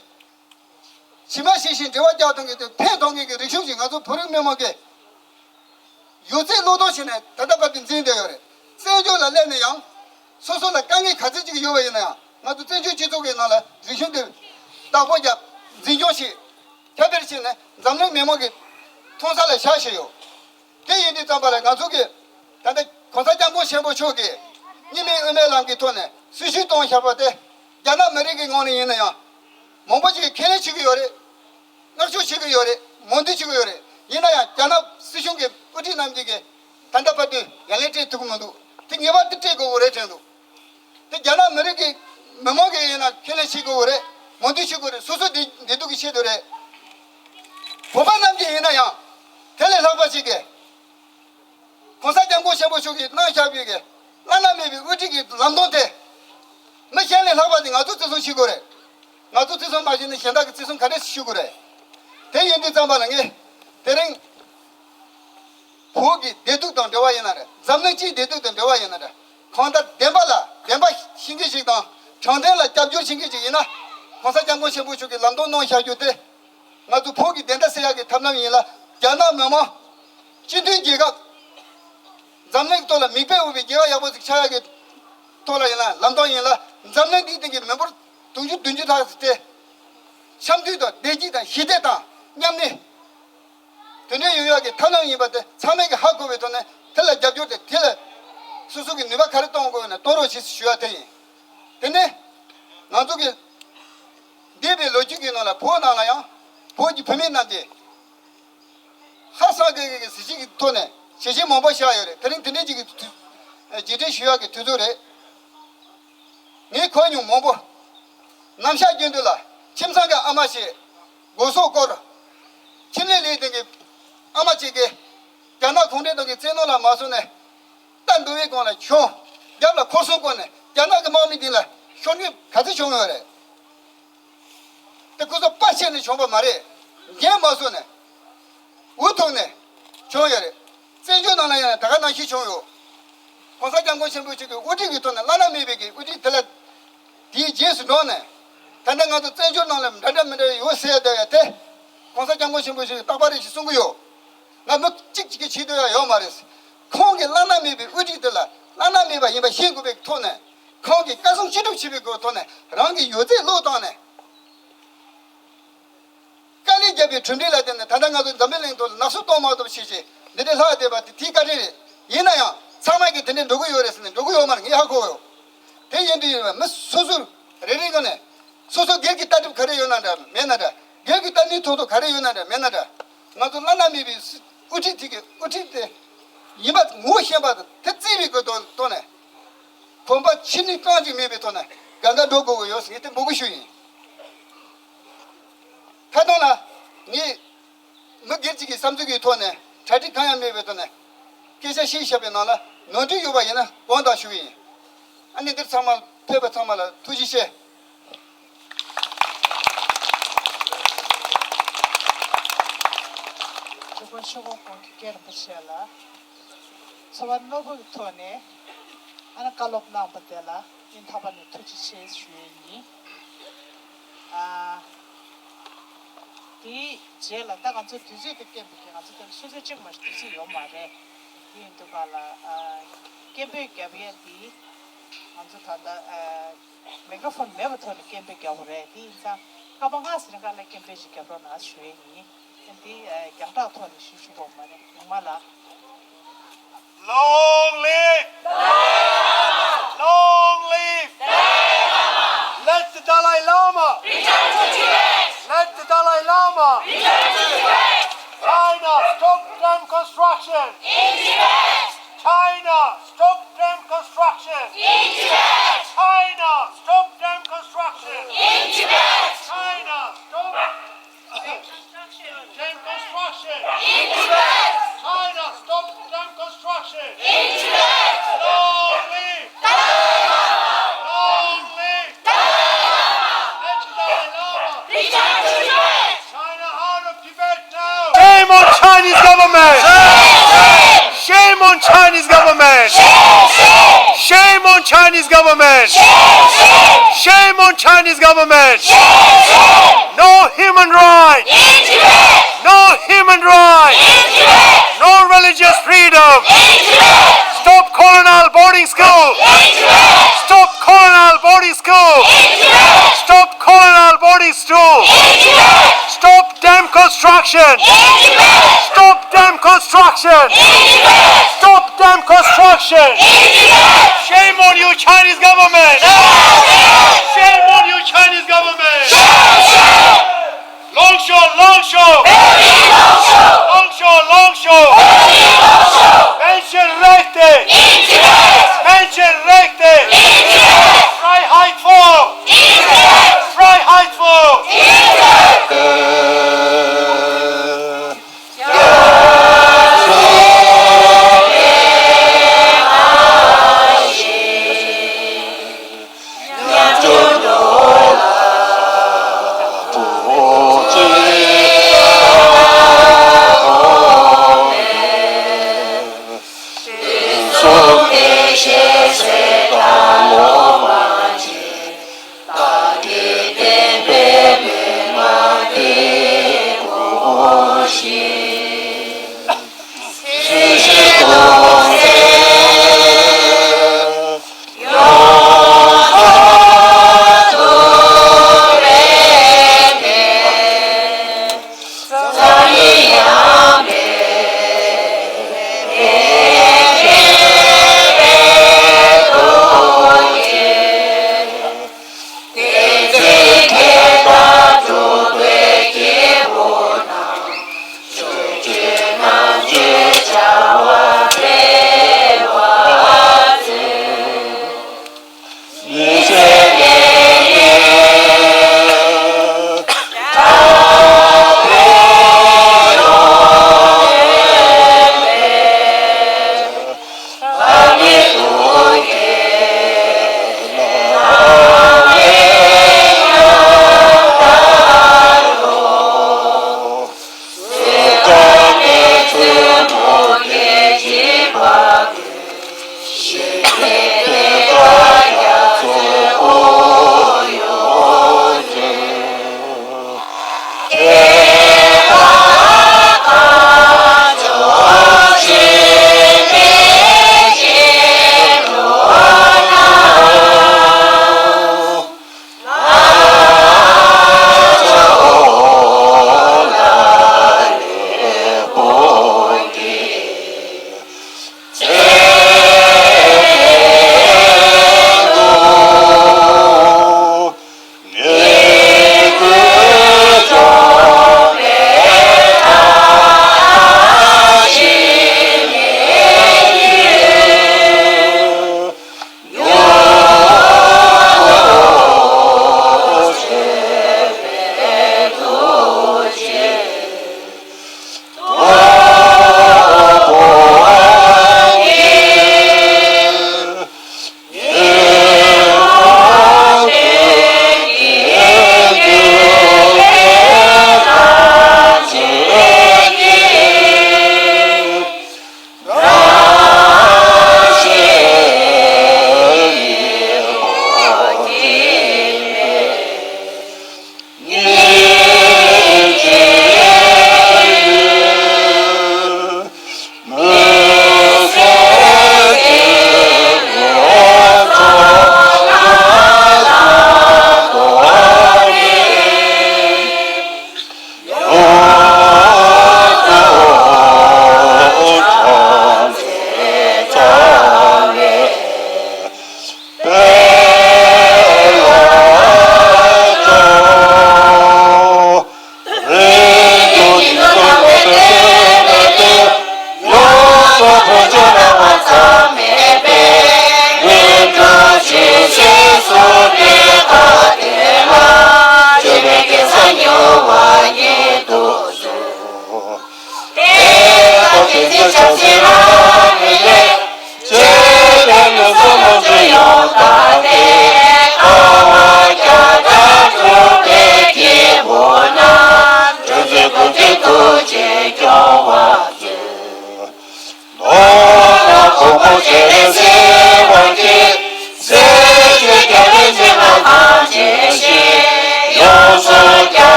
ཇི་མ་ཇི་བཞིན་འབྲེལ་བ་རྒྱག་ཐུབ་མཁན་དེ་ཕན་ཐོགས་མཁན་གྱི་རིག་གཞུང་ཞིག་ང་ཚོ་བོད་རིགས་མི་མང་གིས་ཡོད་ཚད་བློས་གཏོང་བྱས་ནས་ད་ལྟ་བར་དུ་འཛིན་བསྡད་ཡོད་རེད། བཙན་བྱོལ་ལ་སླེབས་ནས་ཡང་སོ་སོ་ལ་དཀའ་ངལ་ག་ཚོད་ཅིག་ཡོད་པ་ཡིན་ན་ཡང་ང་ཚོ་བཙན་བྱོལ་སྤྱི་ཚོགས་ཀྱི་ནང་ལ་རིག་གཞུང་དེ་བདག་པོ་རྒྱབ་འཛིན་སྐྱོང་བྱེད། ཁྱབ་སྤེལ་བྱས་ནས་འཛམ་གླིང་མི་མང་གི་མཐོང་ས་ལ་བཞག་བཞིན་ཡོད། དེ་ཡིན་དུས་ཙམ་པ་ལ་ང་ཚོ་གི་ད་ལྟ་གོང་ས་སྐྱབས་མགོན་ཆེན་པོ་མཆོག་གིས་གཉིས་སྨན་དབུ་མའི་ལམ་གྱི་ཐོག་ནས་སྲི་ཞུ་གཏོང་བཞག་པ་དེ་རྒྱ་ནག་མི་རིགས་ཀྱི་ངོས་ནས་ཡིན་ན་ཡང་མང་པོ་ཅིག་ཁས་ལེན་བྱེད་ཀྱི་ཡོད་རེད། བསྔགས་བརྗོད་བྱེད་ཀྱི་ཡོད་རེད། མོས་མཐུན་བྱེད་ཀྱི་ཡོད་རེད། ཡིན་ན་ཡང་རྒྱ་ནག་སྲིད་གཞུང་གི་དབུ་ཁྲིད་རྣམས་ཀྱིས་ད་ལྟ་བར་དུ་ཡ་ལན་སྤྲད་ཐུབ་ཀྱི་མི་འདུག་དེ་ངེས་པར་དུ་སྤྲད་དགོས་ཀྱི་རེད་དྲན་འདུག་དེ་རྒྱ་ནག་མི་རིགས་ཀྱི་མི་མང་གིས་ཡིན་ན་ཁས་ལེན་བྱེད་དགོས་ཀྱི་རེད། མོས་མཐུན་བྱེད་དགོས་རེད། སོ་སོའི་བདེ་བདེ་སྡུག་གི་ཆེད་དུ་རེད། བོད་པ་རྣམས་ཀྱིས་ཡིན་ན་ཡང་དེ་ལས་ལྷག་པ་ཞིག་གིས་གོང་ས་སྐྱབས་མགོན་ཆེན་པོ་མཆོག་གིས་གནང་བཞག་པའི་གི་བླ་ན་མེད་པའི་དབུ་ཁྲིད་ཀྱི་ལམ་སྟོན་དེ་མི་གཞན་ལས་ལྷག་པ་དེ་ང་ཚོ་བརྩི་སྲུང་བྱེད་དགོས་རེད། ང་ཚོ་བརྩི་སྲུང་མ་བྱས་ན་གཞན་དག་གིས་བརྩི་སྲུང་ག་འདྲས་ཞུ་དགོས་རེད། དེ་ཡིན་དུས་ཙམ་པ་ལ་ངས་དེ་རིང་བོད་ཀྱི་བདེ་སྡུག་དང་འབྲེལ་བ་ཡིན་ན་རེད། འཛམ་གླིང་སྤྱིའི་བདེ་སྡུག་དང་འབྲེལ་བ་ཡིན་ན་རེད། གང་ལྟར་བདེན་པ་ལ་བདེན་པ་བྱེད་མཁན་ཞིག་དང་དྲང་བདེན་ལ་རྒྱབ་སྐྱོར་བྱེད་མཁན་ཞིག་ཡིན་ན་གོང་ས་སྐྱབས་མགོན་ཆེན་པོ་མཆོག་གིས་ལམ་སྟོན་གནང་བཞག་རྒྱུ་དེ། ང་ཚོ་བོད་ཀྱི་བདེན་མཐའ་གསལ་ཡག་གི་ཐབས་ལམ་ཡིན་ལ། རྒྱ་ནག་མི་དམངས་སྤྱི་མཐུན་རྒྱལ་ཁབ་འཛམ་གླིང་ཐོག་ལ་མིག་དཔེ་འོས་པའི་རྒྱལ་ཁབ་ཡག་པོ་ཞིག་ཆགས་ཡག་གི་ཐོག་ལ་ཡིན་ལ་ལམ་སྟོན་ཡིན་ལ། འཛམ་གླིང་འདིའི་སྟེང་གི་མི་འབོར་དུང་ཕྱུར་བདུན་ཅུ་ལྷག་ཙམ་དེ་འཆམ་མཐུན་དང་བདེ་སྐྱིད་དང་ཞི་བདེ་དང་མཉམ་གནས་དེ་འདྲ་ཡོང་ཡག་གི་ཐབས་ལམ་ཡིན་པ་དེ་ཚང་མས་ཀྱིས་ཧ་གོ་བའི་ཐོག་ནས་དེ་ལ་རྒྱབ་སྐྱོར་དེ་དེ་ལ་སོ་སོ་གི་ནུས་པ་ག་རེ་གཏོང་དགོས་ན་གཏོང་རོགས་ཞེས་ཞུ་ཡ་དེ་ཡིན། དེ་ནས་ང་ཚོ་གི་འདས་པའི་ལོ་རྒྱུས་ཀྱི་ནང་ལ་བོད་ནང་ལ་ཡང་བོད་ཀྱི་བུད་མེད་རྣམས་ཀྱིས་ཧ་སག་གི་གི་གཟི་བརྗིད་ཀྱི་ཐོག་ནས་བྱས་རྗེས་མང་པོ་བཞག་ཡོད་རེད། དེ་རིང་དེ་འདྲའི་ཅིག་གི་དུས་རྗེས་དྲན་ཞུ་ཡག་གི་དུས་ཚོད་རེད། ངས་གོ་མྱོང་མང་པོ། ནམ་ཞག་རྒྱུན་དུ་ལ་ཁྱིམ་ཚང་གི་ཨ་མ་ཞིག་སྒོ་ཟོག་སྐོར། ཁྱིམ་ལས་ལས་སྟེང་གི་ཨ་མ་ཅིག་གིས་རྒྱ་ནག་གུང་ཁྲན་ཏང་གི་བཙན་གནོན་ལ་མ་སོང་ནས། རྟ་འདུ་བའི་སྒང་ལ་མཆོང་། རྒྱབ་ལ་ཁོར་སྲུང་བསྐོར་ནས་རྒྱ་ནག་གི་དམག་མི་དེ་ལ་ཤོར་མཁན་ག་ཚོད་བྱུང་ཡོད་རེད། དེ་ཁོ་ཚོ་དཔའ་ཆད་ནས་བྱུང་བ་མ་རེད། འགན་མ་བཟུང་ནས། འུ་ཐུག་ནས་བྱུང་ཡོད་རེད། བཙན་བྱོལ་ནང་ལ་ཡང་ད་ག་ནང་བཞིན་བྱུང་ཡོད། ༸གོང་ས་༸སྐྱབས་མགོན་ཆེན་པོ་མཆོག་གི་དབུ་ཁྲིད་ཀྱི་ཐོག་ནས་བླ་ན་མེད་པའི་གི་དབུ་ཁྲིད་དེ་ལ། དེའི་རྗེས་སུ་འབྲངས་ནས། ད་ལྟ་ང་ཚོ་བཙན་བྱོལ་ནང་ལ་འདྲ་འདྲ་མི་འདྲ་ཡོད་ཟེར་བསྡད་ཡ་དེ། ༸གོང་ས་༸སྐྱབས་མགོན་ཆེན་པོ་མཆོག་གིས་རྟག་པར་རེ་ཞིག་གསུང་གི་ཡོད། ང་མི་གཅིག་གཅིག་གི་ཆེད་དུ་ཡང་ཡོད་མ་རེད། ཁོང་གིས་བླ་ན་མེད་པའི་དབུ་ཁྲིད་དེ་ལ་བླ་ན་མེད་པ་ཡིན་པ་ཤེས་དགོས་པའི་ཐོག་ནས། ཁོང་གིས་བཀའ་གསུང་ཅི་སྒྲུབ་བྱེད་པའི་སྒོ་ཐོག་ནས་རང་གི་ཡོད་ཚད་བློས་བཏང་ནས། དཀའ་ལས་བརྒྱབ་པའི་གྲུབ་འབྲས་ལ་བརྟེན་ནས་ད་ལྟ་ང་ཚོ་འཛམ་བུ་གླིང་ཐོག་ལ་ནག་སུབ་གཏོང་མ་ཐུབ་བྱས་བྱས་འདི་འདྲའི་ལྷག་བསྡད་པ་དེ་དེའི་བཀའ་དྲིན་རེད། ཡིན་ན་ཡང་ཚང་མ་གིས་དེ་འདྲའི་འགྲོ་གི་ཡོད་རེད་ཟེར་ནས་འགྲོ་གི་ཡོད་མ་རེད། ངས་ཧ་གོ་ཡོད། དེ་ཡིན་དུས་ཡིན་པ་མི་སོ་སོར་རེ་རེ་གི་ནས་སོ་སོ་སྒེར་གྱི་ལྟ་གྲུབ་ག་རེ་ཡོད་ན་འདྲ་མེད་ན་འདྲ། སྒེར་གྱི་ལྟ་ནུས་ཐོག་ཐོག་ག་རེ་ཡོད་ན་འདྲ་མེད་ན་འདྲ། ང་ཚོ་བླ་ན་མེད་པའི་དབུ་ཁྲིད་དེ་གི་དབུ་ཁྲིད་དེ་ཡིན་པ་ངོ་ཤེས་པ་དང་དེ་བརྩི་བའི་གི་ཐོག་ནས་གོམ་པ་ཕྱིར་ནུས་རྐང་གཅིག་མེད་པའི་ཐོག་ནས་གང་ག་འགྲོ་དགོས་ཀྱི་ཡོད་ཟེར་ངས་དེ་འབོད་སྐུལ་ཞུ་ཡིན། ཁ་ཐོག་ལ་ངས་མི་སྒེར་གཅིག་གི་བསམ་ཚུལ་གྱི་ཐོག་ནས་གྲ་སྒྲིག་གང་ཡང་མེད་པའི་ཐོག་ནས་སྐད་ཆ་བཤད་བཞག་པའི་ནང་ལ་ནོར་འཁྲུལ་ཡོད་པ་ཡིན་ན་དགོངས་དག་ཞུ་གི་ཡིན། ཨ་ནི་འདིར་ཚང་མ་ཕེབས་པ་ཚང་མ་ལ་ཐུགས་རྗེ་ཆེ། ཇོ་བོ་ཆོས་འཁོར་དགོན་གྱི་སྐྱབས་རིན་པོ་ཆེ་ལ་ཚོར་བ་རྣོ་པོའི་ཐོག་ནས་ཨ་ནི་བཀའ་སློབ་གནང་བ་དེ་ལ་སྙིང་ཐག་པ་ནས་ཐུགས་རྗེ་ཆེ་ཞུ་ཡས་ཡིན། ཨ། དེའི་རྗེས་ལ་ད་ང་ཚོ་དུས་ཚོད་དེ་རྐྱེན་པས་ང་ཚོ་དེར་ཆུ་ཚོད་གཅིག་མ་གཏོགས་དུས་ཚོད་ཡོད་མ་རེད། དེ་ཡིན་དུས་ག་ལ་ཨ། སྐད་འབོད་རྒྱབ་ཡས་དེ་ང་ཚོ་ད་ལྟ་ཨ། མེ་ཀྲོ་ཕོན་མེད་པའི་ཐོག་ནས་སྐད་འབོད་རྒྱག་དགོས་རེད། དེ་ཡིན་ཙང་སྐར་མ་ལྔ་ཟིན་ན་སྐབས་ལ་སྐད་འབོད་ཅིག་རྒྱབ་རོགས་གནང་ཞུ་ཡས་ཡིན། དེ་རྒྱང་བསྒྲགས་ཐོག་ནས་ཞུ་ཞུ་དགོས་མ་རེད། ཉུང་མ་ལ། Long live! Long live! Let the Dalai Lama! Return to Tibet! Let the Dalai Lama! Return to Tibet! China, stop dam construction! In Tibet! China, stop dam construction! In Tibet! China, stop dam construction! In Tibet! China, stop dam construction! In Tibet! China, stop dam construction! In Tibet! Long live! Long live! Let the Dalai Lama! Return to Tibet! China out of Tibet now! Shame on Chinese government! Shame on Chinese government! Shame on Chinese government! Shame on Chinese government! No human rights! No human rights! No religious freedom! Stop colonial boarding school! Stop colonial boarding school! Stop colonial boarding school! Stop dam construction! Stop dam construction! Stop dam construction! Shame on you, Chinese government! Shame on you, Chinese government! Long show, long show! Long show, long show! Menschenrechte! Menschenrechte! Freiheit vor! Freiheit vor!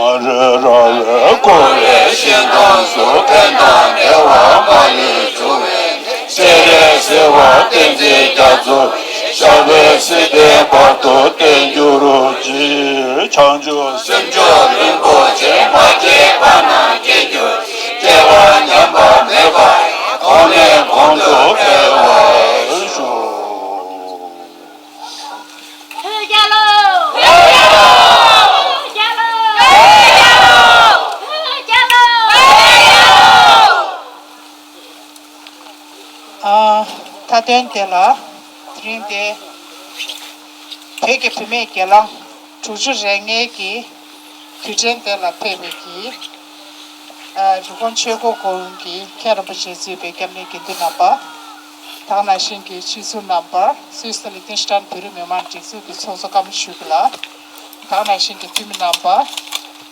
རང་རེ་རང་ལས་འཁོར་བའི་ཞིང་ཁམས་སུ་ཕན་དང་བདེ་བ་མ་ལུས་འབྱུང་བའི་སྤྱན་རས་གཟིགས་དབང་བསྟན་འཛིན་རྒྱ་མཚོ་ཞབས་པད་སྲིད་མཐའི་བར་དུ་བརྟན་གྱུར་ཅིག་བྱང་ཆུབ་སེམས་མཆོག་རིན་པོ་ཆེ་མ་སྐྱེས་པ་རྣམས་སྐྱེ་གྱུར་ཅིག་སྐྱེ་བ་ཉམས་པ་མེད་པར་གོང་ནས་གོང་དུ་འཕེལ་བར་ཤོག་ཐུགས་རྒྱལ་ལོ། ཐུགས་རྒྱལ་ལོ། ཐུགས་རྒྱལ་ལོ། ཨ། མཐའ་དོན་དེ་ལ་དེ་རིང་དེ་བོད་ཀྱི་བུད་མེད་སྒེར་ལངས་དྲུག་ཅུ་རེ་ལྔའི་གི་དུས་དྲན་དེ་ལ་ཕེབས་པའི་གི་ཨ། འབྲི་གུང་ཆོས་འཁོར་དགོན་གྱི་མཁན་རིན་པོ་ཆེ་གཙོས་པའི་སྐྱབས་གནས་དགེ་འདུན་རྣམ་པ། ད་ག་ནང་བཞིན་གྱི་སྤྱི་ཟུར་རྣམ་པ། སུད་སི་ལི་ཏེན་ཤི་ཏན་བོད་རིགས་མི་མང་སྒྲིག་འཛུགས་ཀྱི་ཚོགས་གཙོ་ཀརྨ་ཆོས་སྐྱིད་ལགས། ད་ག་ནང་བཞིན་གྱི་འཐུས་མི་རྣམ་པ།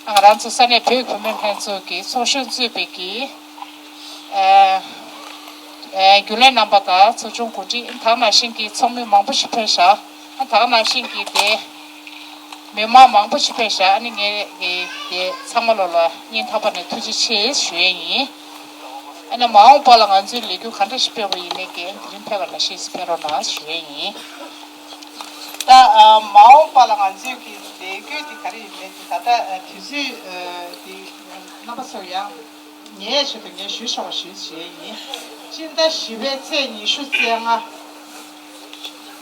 ང་རང་ཚོ་ས་གནས་བོད་བུད་མེད་ལྷན་ཚོགས་ཀྱི་ཚོགས་གཞོན་གཙོས་པའི་གི་ཨ། ཨ། རྒྱུན་ལས་རྣམ་པ་དང་ཚོགས་ཆུང་གོ་སྒྲིག་ད་ག་ནང་བཞིན་གྱི་ཚོགས་མི་མང་པོ་ཞིག་ཕེབས་ཤག་ཨ། ད་ག་ནང་བཞིན་གྱི་དེ། མི་མང་མང་པོ་ཞིག་ཕེབས་ཤག་ཨ་ནི་ངས་ཀྱི་དེ་ཚང་མ་ལོ་ལ་སྙིང་ཐག་པ་ནས་ཐུགས་རྗེ་ཆེ་ཞུ་ཡས་ཡིན། ཨ་ནི་མ་འོངས་པ་ལ་ང་ཚོའི་ལས་འགུལ་ག་འདྲ་ཞིག་སྤེལ་བ་ཡིན་ནའི་ཀྱི་དེ་རིང་ཕེབས་པ་ལ་ཤེས་སུ་ཕེབས་རོགས་གནང་ཞུ་ཡས་ཡིན། ད་ཨ། མ་འོངས་པ་ལ་ང་ཚོའི་ཀྱི་དེ། ལས་འགུལ་འདི་ག་རེ་ཡིན་མིན་དེ་ད་ལྟ་དུས་ཚོད་འདི་རྣམ་པ་ཚོ་ཡང་ཉེ་ཆེད་དུ་ངས་ཞུས་ཆོག་པ་ཞུས་བྱས་ཡིན། སྤྱི་ཟླ་བཞི་པའི་ཚེས་ཉི་ཤུ་རྩ་ལྔ།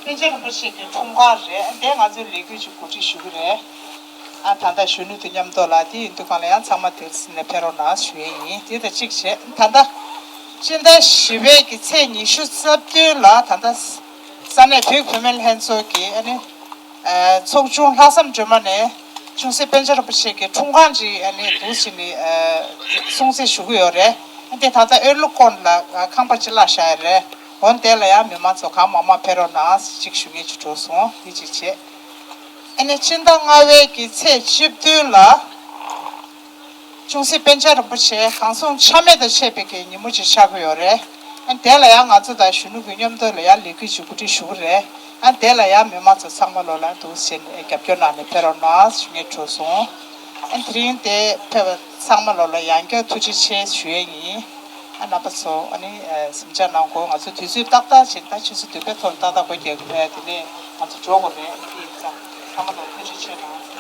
པཎ་ཆེན་རིན་པོ་ཆེ་གི་འཁྲུངས་སྐར་རེད། འདི་ང་ཚོས་ལས་འགུལ་ཅིག་གོ་སྒྲིག་ཞུ་གི་རེད། ཨ་ད་ལྟ་གཞོན་ནུ་དང་མཉམ་དུ་ལ་དེ་ཡིན་དུས་གང་ལ་ཡང་ཚང་མ་དེ་ནས་ཕེབས་རོགས་གནང་ཞུ་ཡས་ཡིན། དེ་དང་གཅིག་བྱས་ད་ལྟ་སྤྱི་ཟླ་བཞི་པའི་གི་ཚེས་ཉི་ཤུ་རྩ་བདུན་ལ་ད་ལྟ་ས་གནས་བོད་བུད་མེད་ལྷན་ཚོགས་ཀྱི་ཨ་ནི་ཚོགས་ཆུང་ལྷག་བསམ་སྒྲོལ་མ་ནས་ཅུང་ཟད་པཎ་ཆེན་རིན་པོ་ཆེ་གི་འཁྲུངས་སྐར་ཅིག་ཨ་ནི་འདུག་ཟེར་ནས་སྲུང་བརྩི་ཞུ་གི་ཡོད་རེད། ཨ་འདི་ད་ལྟ་ཨོལ་ལོ་ཀོན་ལ་ཁང་པ་ཅིག་གླ་བཞག་ཡོད་རེད། འོན་དེ་ལ་ཡང་མི་མང་ཚོ་གང་མང་མང་ཕེབས་རོགས་གནང་ཅིག་ཞུ་མཁན་ཅིག་འགྲོ་སོང་། འདི་ཅིག་བྱས། ཨ་ནི་ཕྱི་ཟླ་ལྔ་པའི་གི་ཚེས་བཅུ་བདུན་ལ། ཅུང་ཟད་པཎ་ཆེན་རིན་པོ་ཆེ་གང་གསུང་ཆ་མེད་དུ་ཆད་པའི་གི་ཉིན་མོ་ཅིག་ཆགས་ཀྱི་ཡོད་རེད། ཨ་དེ་ལ་ཡང་ང་ཚོ་དང་གཞོན་ནུ་གི་མཉམ་དུ་ལ་ཡང་ལས་འགུལ་ཅིག་གོ་སྒྲིག་ཞུ་གི་རེད། ཨ་དེ་ལ་ཡང་མི་མང་ཚོ་ཚང་མ་ལོ་ལ་འདུག་ཟེར་ནས་རྒྱབ་སྐྱོར་གནང་ནས་ཕེབས་རོགས་གནང་ཞུ་མཁན་འགྲོ་སོང་། ཨ་དེ་རིང་དེ་ཕེབས་པ་ཚང་མ་ལོ་ལ་ཡང་བསྐྱར་ཐུགས་རྗེ་ཆེ་ཞུ་ཡས་ཡིན། ཨ་རྣམ་པ་ཚོ་ཨ་ནི་གཟིམ་འཇག་གནང་དགོས། ང་ཚོ་དུས་ཚོད་ཏག་ཏག་བྱས་ད་ཆུ་ཚོད་བདུན་པའི་ཐོག་ཏག་ཏག་སྒོ་རྒྱག་གི་རེད། དེ་ནས་ང་ཚོ་འགྲོ་དགོས་རེད། དེ་ཡིན་ཙང་ཚང་མ་ལོ་ཐུགས་རྗེ་ཆེ་གནང་།